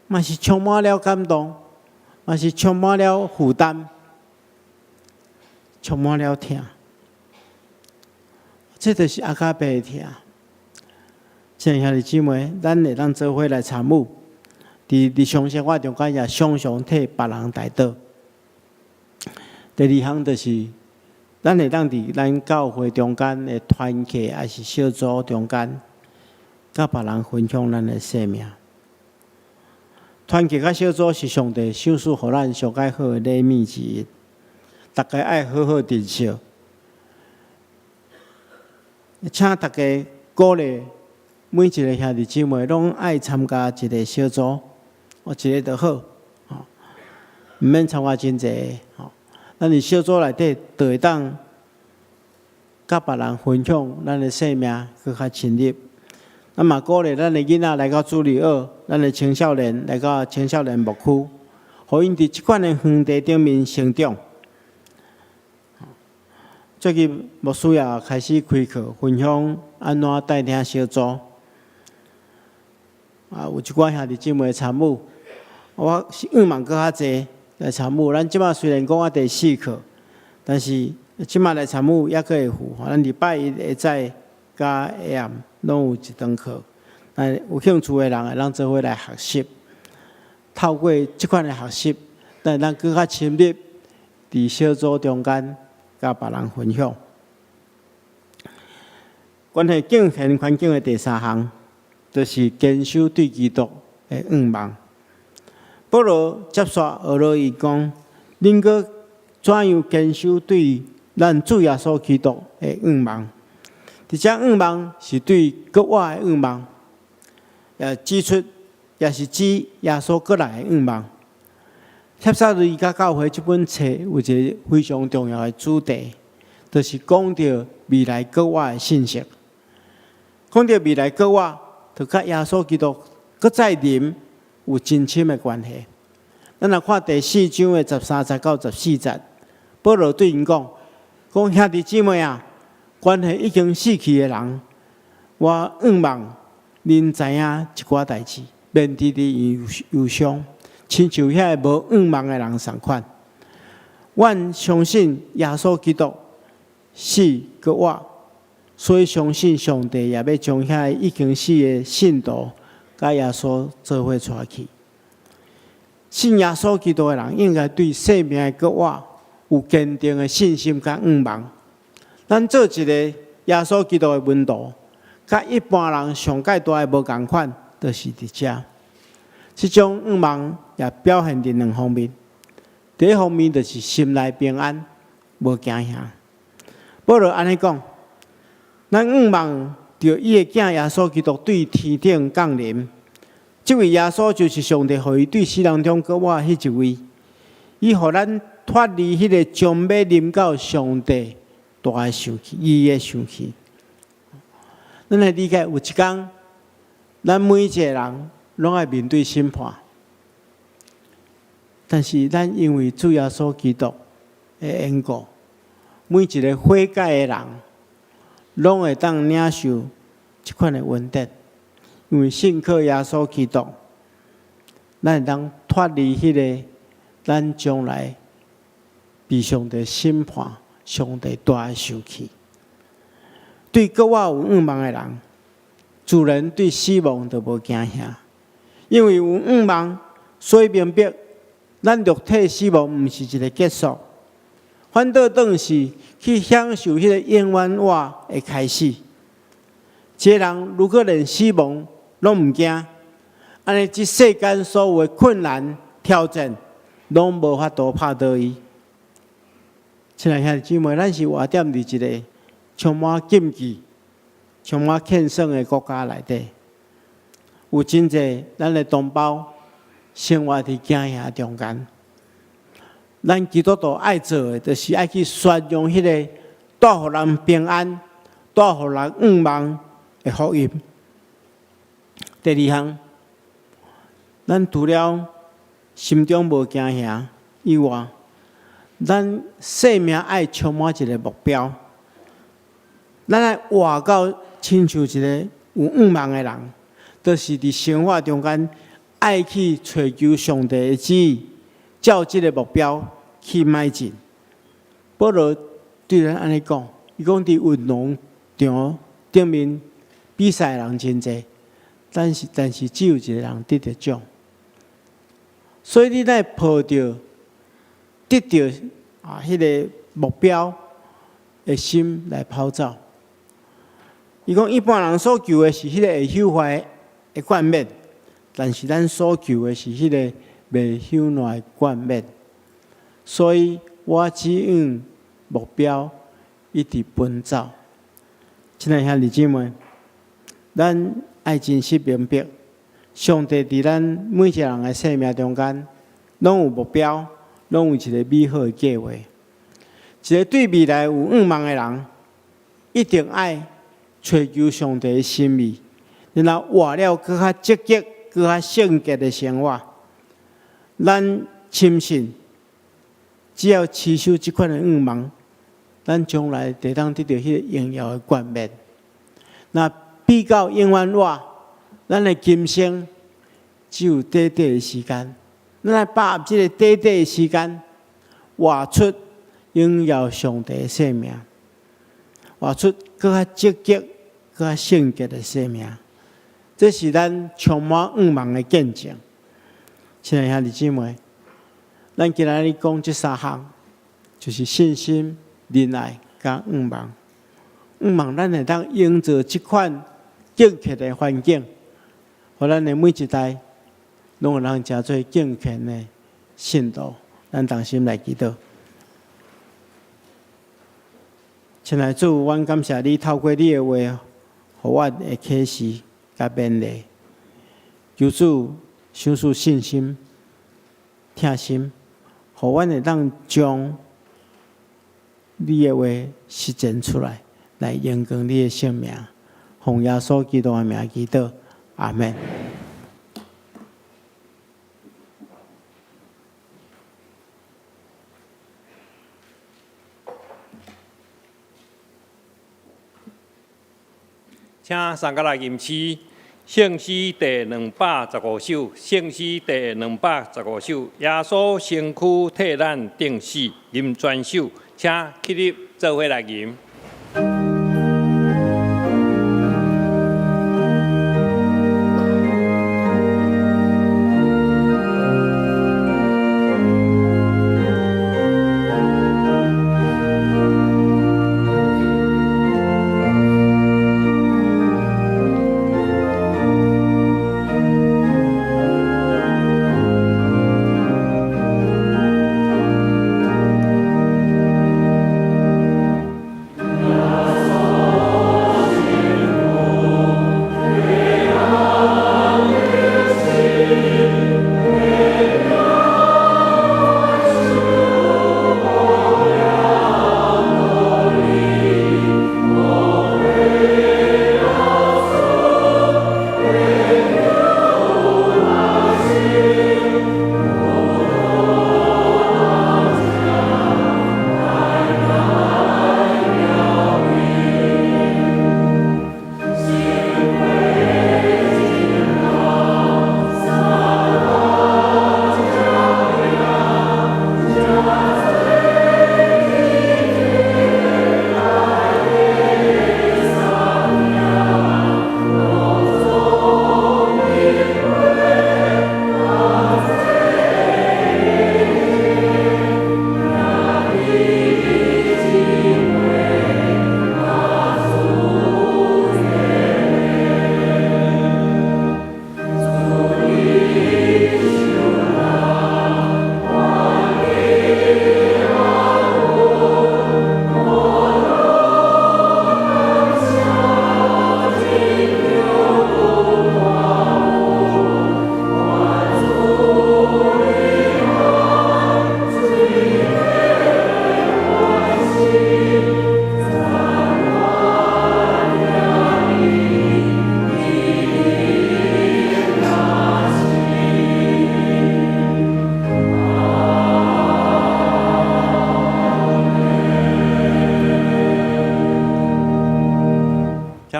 嘛是充滿了感動，嘛是充滿了負擔，充滿了疼。這就是阿卡貝的疼。親愛兄弟姊妹，咱會當做伙來參與，佇日常生活中間也常常替別人代禱。第二項就是，咱會當佇咱教會中間的團契，抑是小組中間，佮別人分享咱的生命。團契佮小組是上帝賞賜予咱上蓋好的禮物之一，逐家愛好好珍惜。請大家鼓勵每一个兄弟姊妹，攏愛參加一个小組，哦，一个就好，吼，毋免參加真濟，吼。咱佇小組內底，就會當佮別人分享咱的生命，閣較深入。咱嘛鼓勵咱的囡仔來到主日學，咱的青少年來到青少年牧區，予𪜶佇這款的園地頂面成長。最近牧師也開始開課，分享按怎帶領小組。啊，有一寡兄弟姊妹參與，我是向望閣較濟來參與。咱這馬雖然講啊第四課，但是這馬來參與猶閣會赴。咱禮拜一下早佮下暗攏有一堂課，那有興趣的人會當做伙來學習。透過這款的學習，咱會當閣較深入佇小組中間佮別人分享。關係敬虔環境的第三項，就是堅守對基督的向望。保羅接續學落伊講：恁閣怎樣堅守對咱主耶穌基督的向望？佇遮向望是對閣活的向望，也指出也是指耶穌閣來的向望。帖撒羅尼迦教會這本冊有一个非常重要的主題，就是講著未來閣活的信息。講著未來閣活，就佮耶穌基督閣再臨有真深的關係。咱來看第四章的13節到14節，保羅對𪜶講：講兄弟姊妹啊，關係已經死去的人，我向望恁知影一寡代誌，免佇佇憂傷，親像遐个無向望的人仝款。阮相信耶穌基督死閣活，所以相信上帝也欲將遐個已經死的信徒，佮耶穌做伙帶去。信耶穌基督的人，應該對生命的閣活有堅定的信心佮向望。咱做一个耶穌基督的門徒，佮一般人上蓋大的無仝款，就是佇遮。這種向望也表現佇兩方面。第一方面就是心內平安，無驚嚇。保羅按呢講，咱向望著伊的囝耶穌基督對天頂降臨。這位耶穌就是上帝予伊對死人中閣活彼一位，伊予咱脫離彼個將欲臨到上帝大的受氣，伊的受氣。咱來理解，有一工，咱每一個人攏愛面對審判。但是咱因為主耶穌基督的緣故，每一個悔改的人，攏會當領受這款的恩典。因為信靠耶穌基督，咱會當脫離彼個咱將來被上帝審判、上帝大的受氣。對閣活有向望的人，自然對死亡就無驚嚇，因為有向望，所以明白咱肉體死亡毋是一個結束，反倒轉是去享受彼個永遠活的開始。一個人如果連死亡攏毋驚，按呢這世間所有的困難挑戰，攏無法度拍倒伊。親愛兄弟姊妹，咱是活踮佇一個充滿禁忌、充滿欠算的國家內底，有真濟咱的同胞生活佇驚嚇中間。咱基督徒愛做的，就是愛去宣揚彼個帶予人平安、帶予人向望的福音。第二項，咱除了心中無驚嚇以外，咱生命愛充滿一個目標。咱愛活到親像一個有向望的人，就是佇生活中間愛去揣求上帝的旨意，照這個目標去邁進。保羅對咱按呢講，伊講佇運動場頂面比賽的人真濟，但是只有一個人得著獎。所以你若抱著得著彼個目標的心來跑走。伊講一般人所求的是彼個會朽壞的冠冕，但是咱所求的是彼個袂朽爛的冠冕。所以我只向目標一直奔走。親愛兄弟姊妹，咱愛真實明白，上帝佇咱每一個人的生命中間，攏有目標，攏有一個美好的計畫。一個對未來有向望的人，一定愛揣求上帝的心意，然後活了閣較積極、閣較聖潔的生活。咱深信，只要持守這款的向望，咱將來就當得著彼個榮耀的冠冕。若比較永遠活，咱的今生只有短短的時間，咱來把握這個短短的時間，活出榮耀上帝的生命，活出閣較積極、閣較聖潔的生命。這是咱充滿向望的見證。親愛兄弟姊妹，咱今仔日講這三項，就是信心、仁愛佮向望。向望咱會當營造這款敬虔的環境，予咱的每一代攏有人成做敬虔的信徒。咱同心來祈禱。親愛主，阮感謝你透過你的話，予阮的啟示佮勉勵。求主賞賜信心、疼心，予阮會當將你的話實踐出來，來榮光你的聖名。奉耶穌基督的名祈禱，阿們。請送過來吟詩，聖詩第215首，聖詩第215首，耶穌身軀替咱釘死，吟全首，請起立做伙來吟。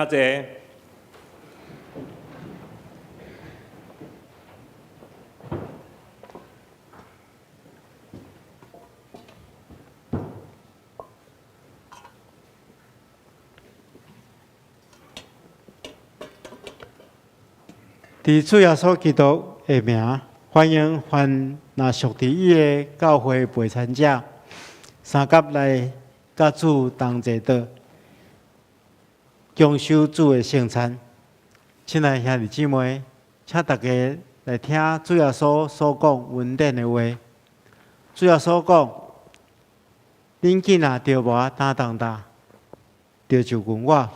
坐。佇主耶穌基督的名，歡迎凡若屬佇伊的教會陪餐者，相佮來佮主同齊桌，享受主的聖餐。親愛兄弟姊妹，請大家來聽主耶穌所講恩典的話。主耶穌講：恁囝若著無擔重擔，著就近我，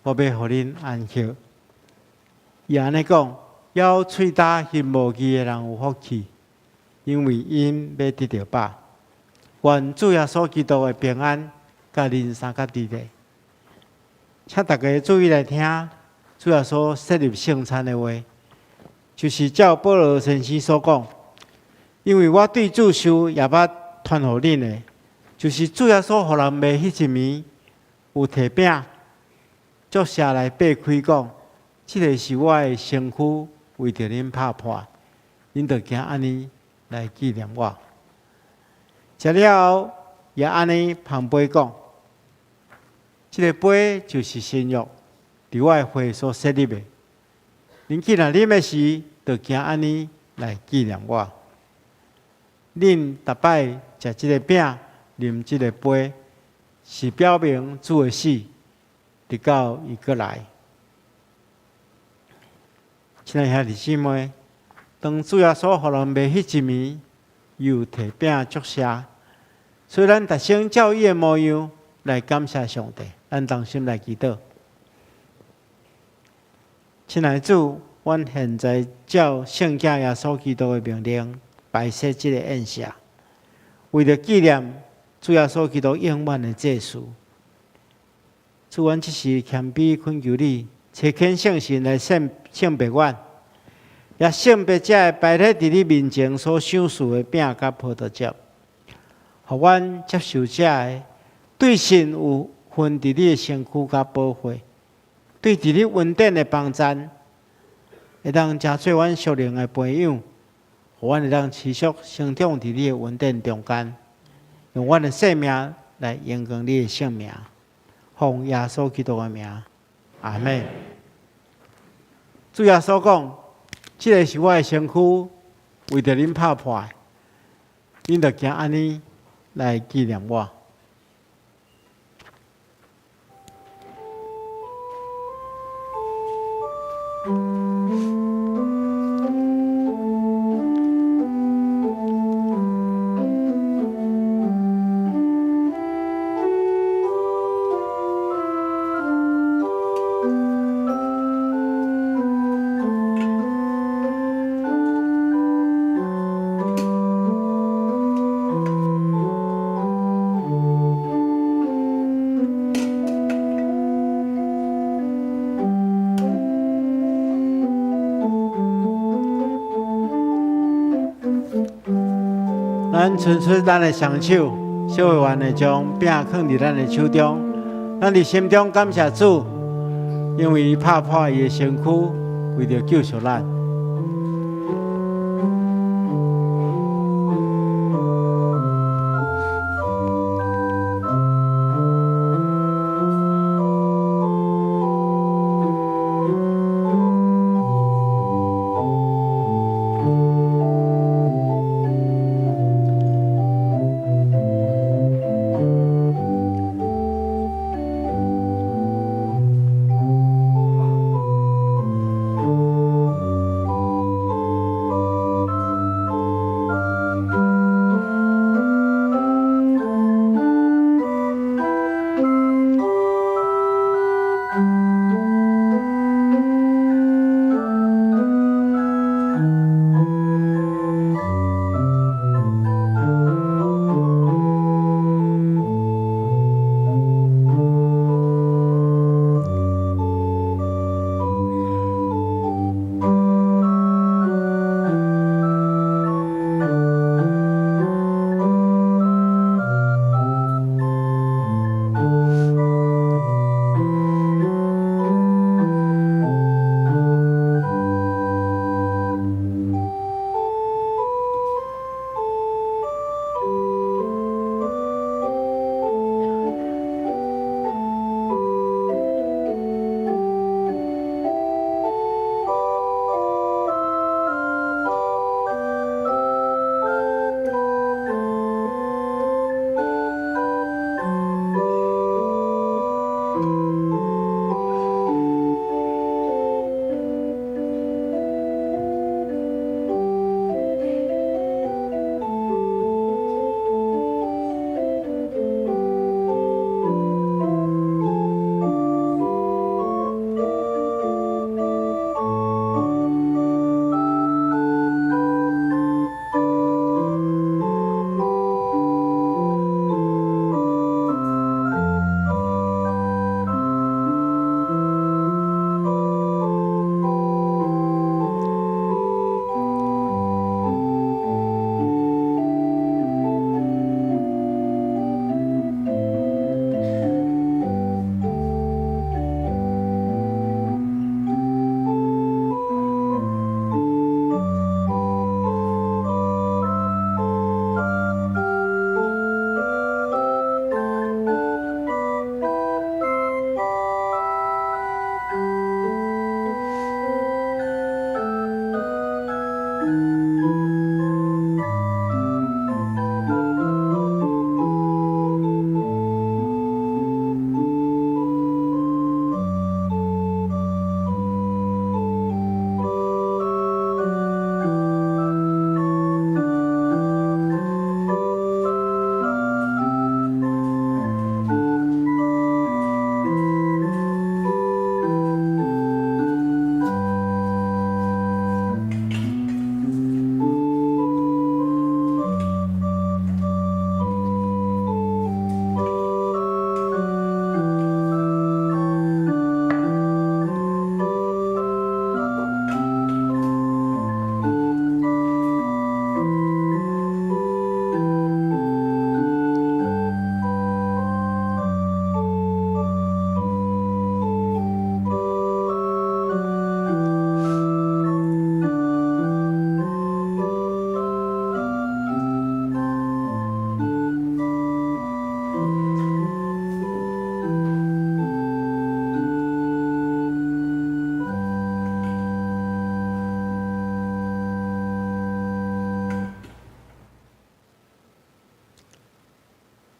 我欲予恁安息。伊按呢講，枵喙焦心無義的人有福氣，因為𪜶欲得著飽。願主耶穌基督的平安，佮恁相佮佇咧。請大家注意來聽主耶穌設立聖餐的話，就是照保羅先生所講，因為我對主受也捌傳予恁的，就是主耶穌予人賣彼一暝，有提餅，祝謝來擘開講，這个是我的身軀，為著恁拍破，恁著行按呢來紀念我。食了後，也按呢捧杯講，這个杯就是新約，佇我的血所設立的。恁既然啉的時，著行按呢來紀念我。恁逐擺食這个餅，啉這个杯，是表明主的死，直到伊閣來。親愛兄弟姊妹，當主耶穌予人賣彼一暝，伊有提餅祝謝，所以咱逐聲照伊的模樣來感謝上帝。咱同心來祈禱。親愛的主，阮現在照聖子耶穌基督的命令，擺設這个宴席，為著紀念主耶穌基督永遠的祭司。主，阮這時謙卑懇求你，差遣聖神來聖聖別阮，也聖別這个擺佇你面前所賞賜的餅佮葡萄汁，予阮接受這个對神有份佇你的身軀佮寶血，對佇你恩典的幫贊，會當成做阮屬靈的培養，予阮會當持續成長佇你的恩典中間，用阮的生命來榮光你的聖名，奉耶穌基督的名，阿們。主耶穌講：這个是我的身軀，為著恁拍破的，恁著行按呢來紀念我。咱伸出咱的雙手，小會員會將餅囥佇咱的手中。咱佇心中感謝主，因為伊拍破伊的身軀，為著救贖咱。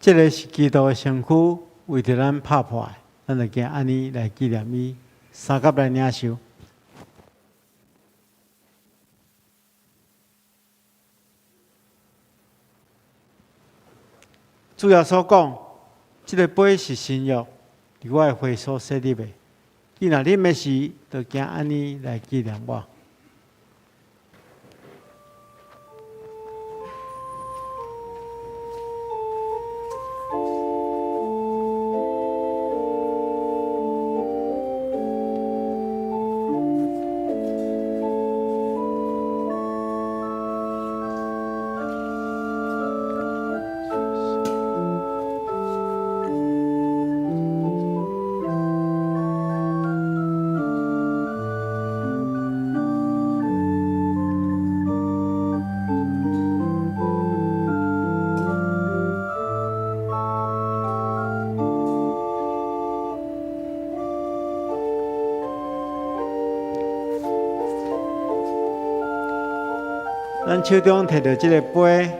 這个是基督的身軀，為著咱拍破的，咱就行按呢來紀念伊，相佮來領受。主耶穌講：這个杯是新約，佇我的血所設立的。你若啉的時，就行按呢來紀念我。咱手中提著這个杯，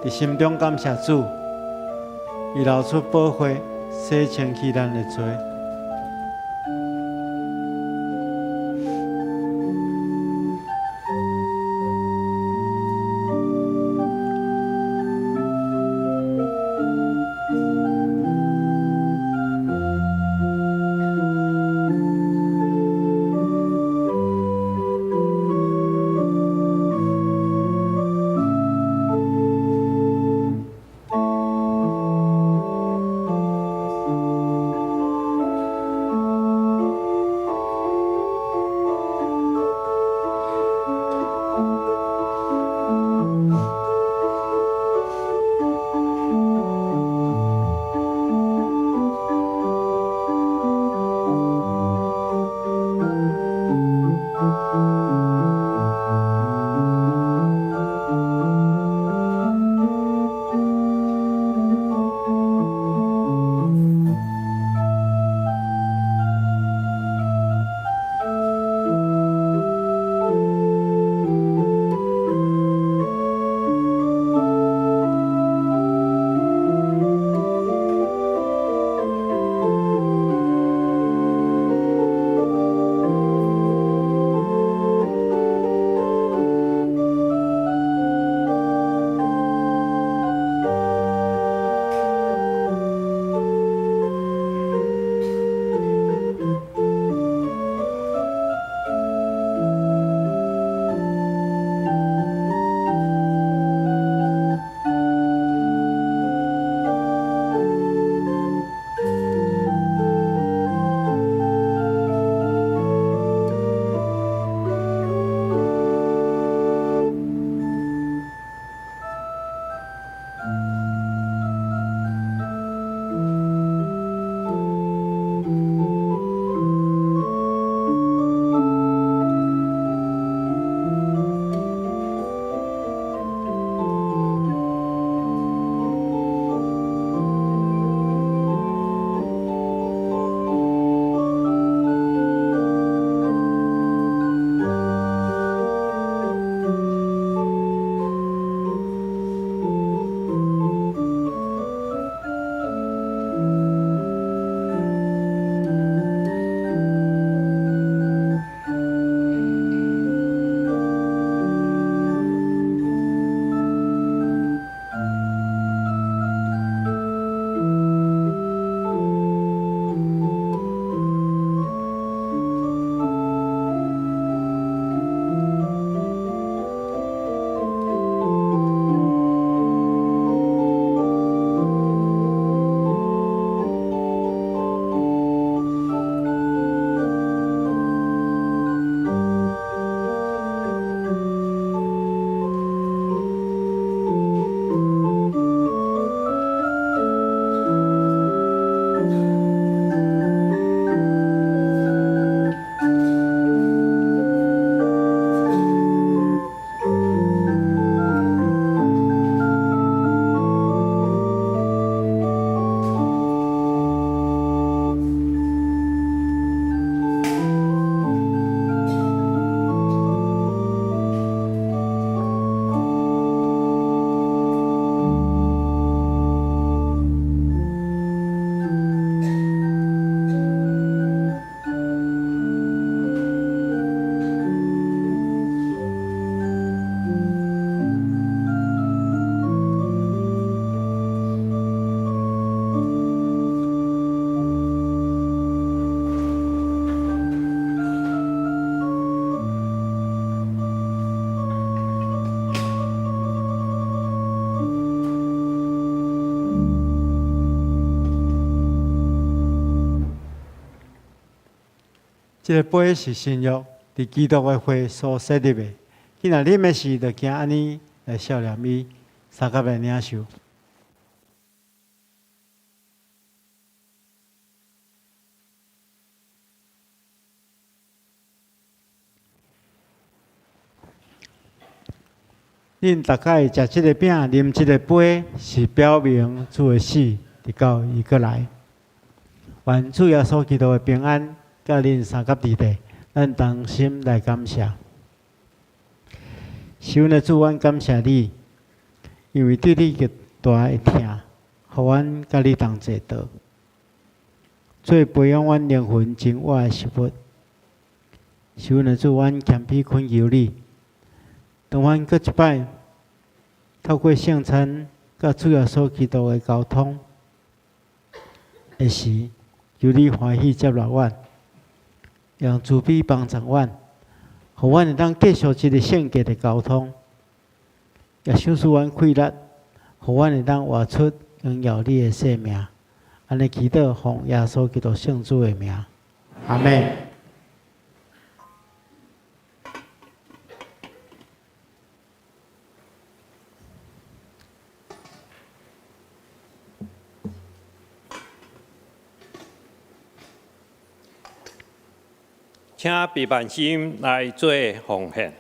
佇心中感謝主，伊流出寶血，洗清去咱的罪。這个杯是新約佇基督的血所設立的。汝若啉的時，就行按呢來數念伊，相佮來領受。恁逐擺食這个餅、啉這个杯，是表明主的死，直到伊閣來。願主耶穌基督的平安，佮恁相佮佇咧，咱同心來感謝。是阮的主，阮感謝你，因為對你極大的疼，予阮佮你同齊桌，做培養阮靈魂真活的食物。是阮的主，阮謙卑懇求你。當阮閣一擺透過聖餐佮主耶穌基督的交通的時，求你歡喜接納阮，用慈悲幫助阮，予阮會當繼續這個聖潔的交通，也賞賜阮氣力，予阮會當活出榮耀你的生命。按呢祈禱，奉耶穌基督聖子的名，阿們。請閉萬心來做奉獻。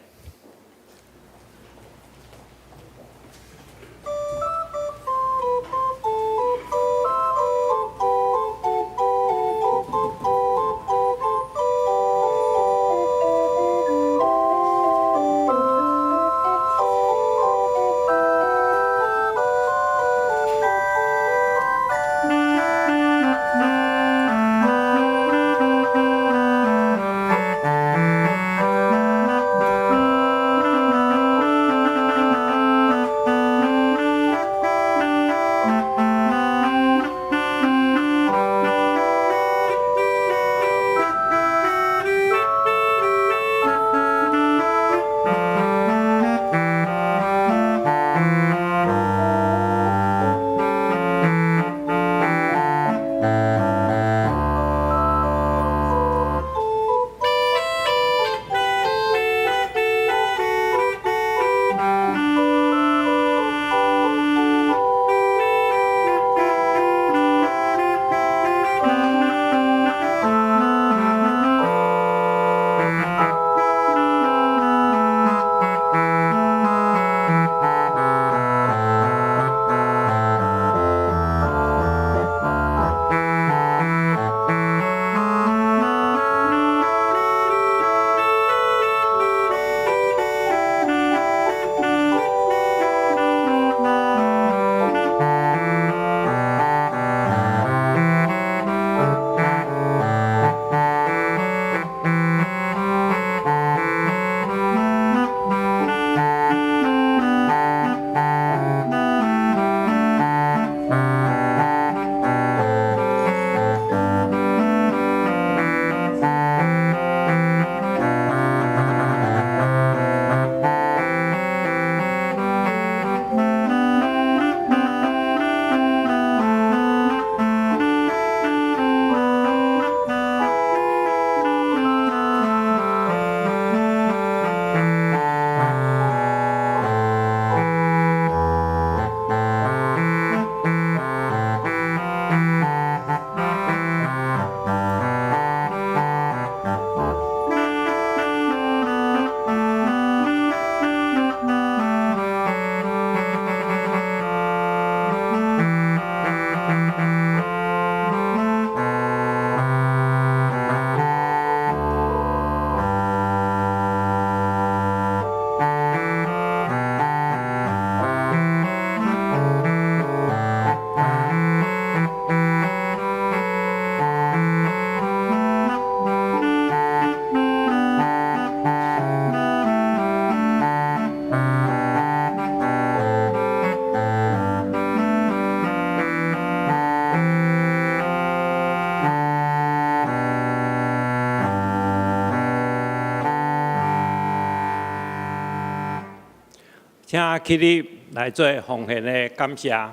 請起立來做奉獻的感謝。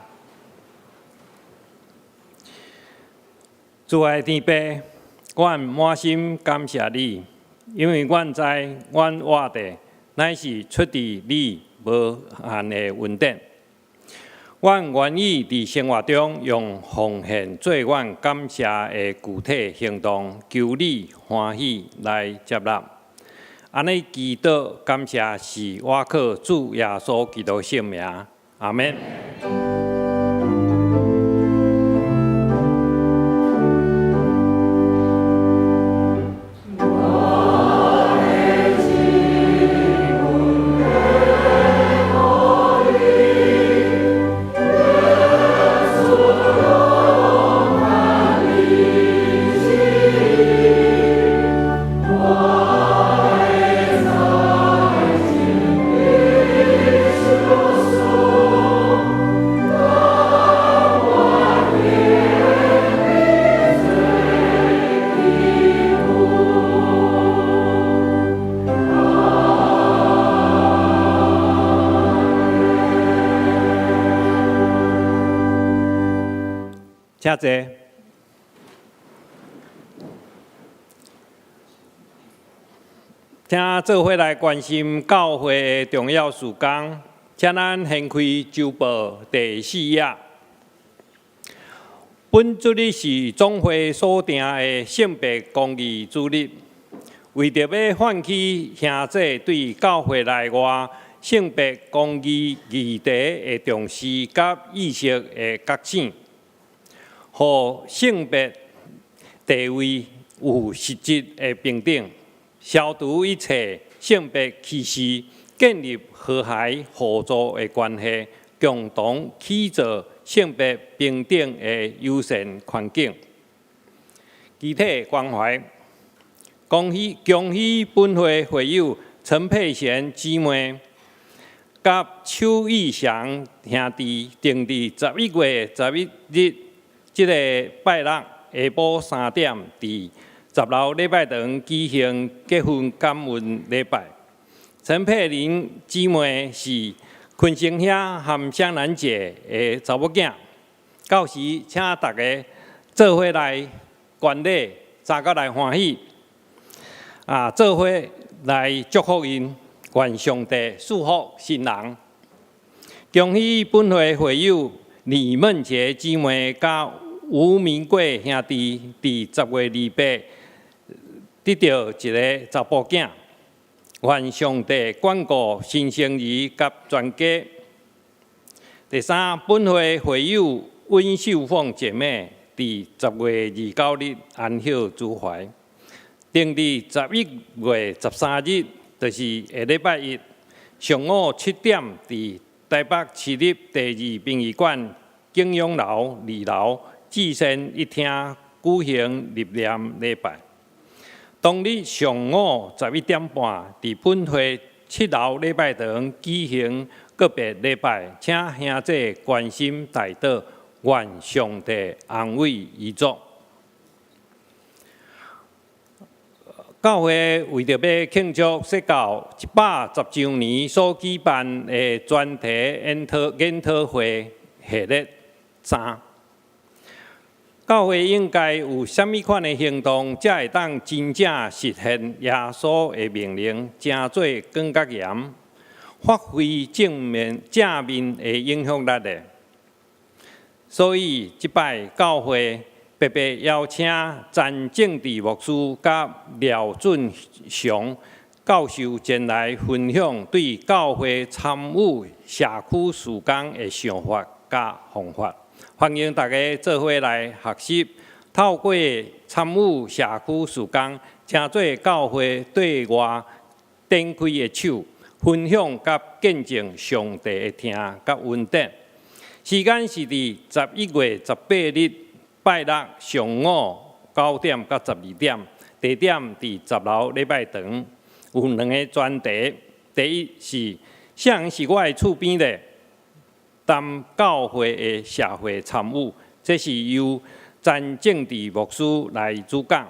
主愛的天父，阮滿心感謝你，因為阮知阮活著乃是出自你無限的恩典。阮願意佇生活中用奉獻做阮感謝的具體行動，求你歡喜來接納。按呢祈禱感謝是倚靠主耶穌基督聖名，阿們。請坐。請做伙來關心教會的重要事工，請咱掀開週報第四頁。本主日是總會所定的性別公義主日，為著欲喚起兄弟對教會內外性別公義議題的重視佮意識的覺醒，予性別地位有實質的平等，消除一切性別歧視，建立和諧互助的關係，共同締造性別平等的友善環境。具體關懷，恭喜恭喜本會會友陳佩賢姊妹佮邱義祥兄弟，定佇11月11日，這个拜六下晡3點，佇十樓禮拜堂舉行結婚感恩禮拜。陳佩玲姊妹是坤生兄和香蘭姐的查某囝，到時請大家做伙來觀禮，早到來歡喜，啊，做伙來祝福𪜶，願上帝賜福新人。恭喜本會會友李夢杰姊妹佮吳明貴兄弟，佇10月28得著一个查埔囝，願上帝眷顧新生兒佮全家。第三，本會會友溫秀鳳姐妹，佇10月29日安息主懷，定佇11月13日，就是下禮拜一上午7點，佇台北市立第二殯儀館景仰樓二樓至善一廳舉行入殮禮拜。當日上午11點半，佇本會七樓禮拜堂舉行告別禮拜，請兄弟關心代禱，願上帝安慰遺族。教會為著欲慶祝釋教110週年所舉辦的專題研討會系列三，教會應該有啥物款的行動，才會當真正實現耶穌的命令，成做感覺鹽，發揮正面的影響力呢？所以，這擺教會特別邀請陳正治牧師佮廖俊雄教授前來分享對教會參與社區事工的想法佮方法。歡迎大家做伙來學習，透過參與社區事工，成做教會對外展開的手，分享佮見證上帝的疼佮恩典。時間是佇11月18日拜六上午9點到12點，地點佇十樓禮拜堂，有兩个專題。第一是啥人是我的厝邊咧？談教會的社會參與，這是由陳正治牧師來主講。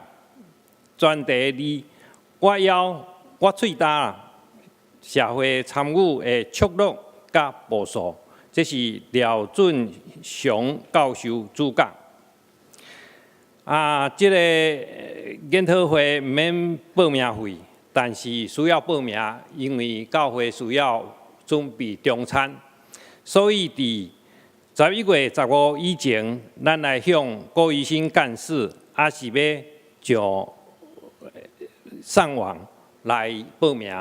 專題二，我枵我喙焦，社會參與的策略佮步數，這是廖俊雄教授主講。啊，這个研討會毋免報名費，但是需要報名，因為教會需要準備中餐，所以佇11月15以前，咱來向郭醫生幹事，抑是欲上網來報名。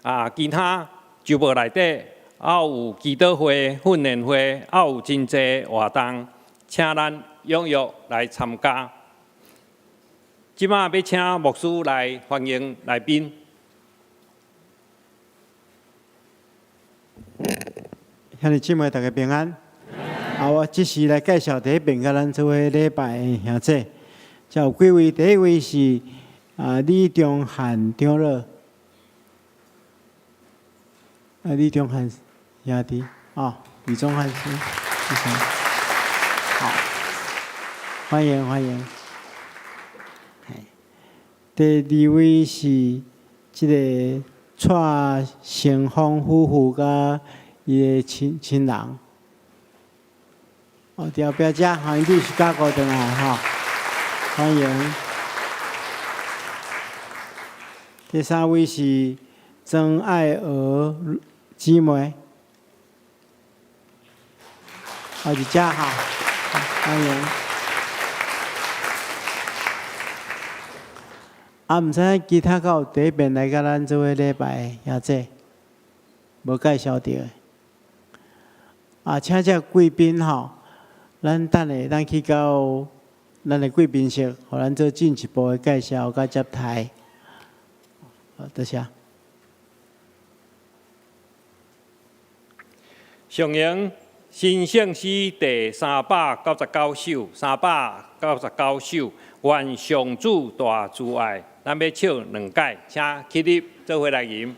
啊，其他周末內底，猶有祈禱會、訓練會，猶有真濟活動，請咱踴躍來參加。這馬欲請牧師來歡迎來賓。兄弟姊妹，大家平安。啊，我這時來介紹佇彼邊佮咱做伙禮拜的兄姐，這有幾位？第一位是李中漢長老，李中漢兄弟，哦，李中漢是，好，歡迎歡迎。第二位是這个蔡成峰夫婦佮伊的親親人，哦，佇後壁遮，吼，𪜶佇芝加哥轉來吼，歡迎。第三位是曾愛娥姊妹，哦，佇遮吼，歡迎。啊，毋知影其他閣有佇彼邊來佮咱做伙禮拜的兄姐，無介紹著的。啊，請這貴賓吼，咱等下咱去到咱的貴賓室，予咱做進一步的介紹佮接待。好，多謝。上詠新聖詩第399首，399首，願上主大慈愛，咱欲唱兩擺，請起立做伙來吟。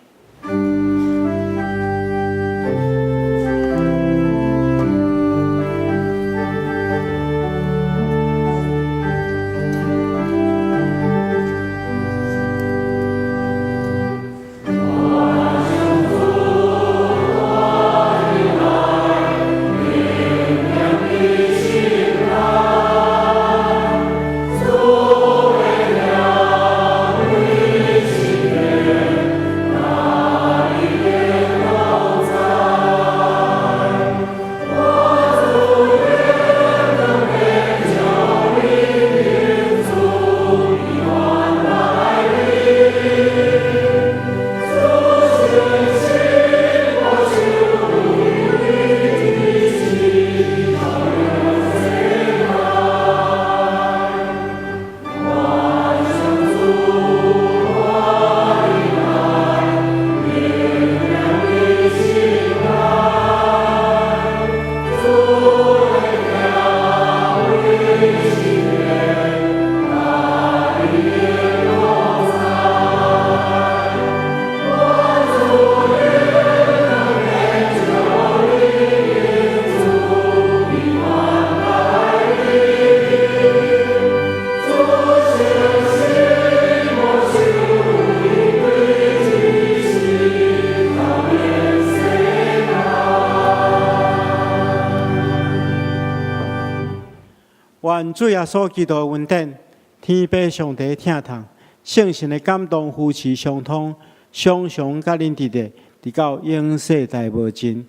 願主耶穌基督的恩典、天父上帝的疼痛、聖神的感動、扶持相通，常常佮恁佇咧，直到永世代無盡。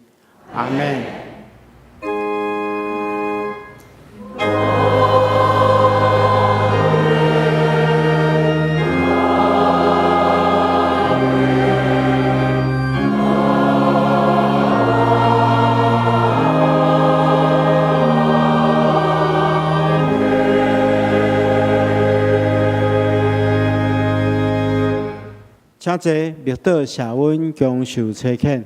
阿們。請坐，默禱謝恩，共受差遣。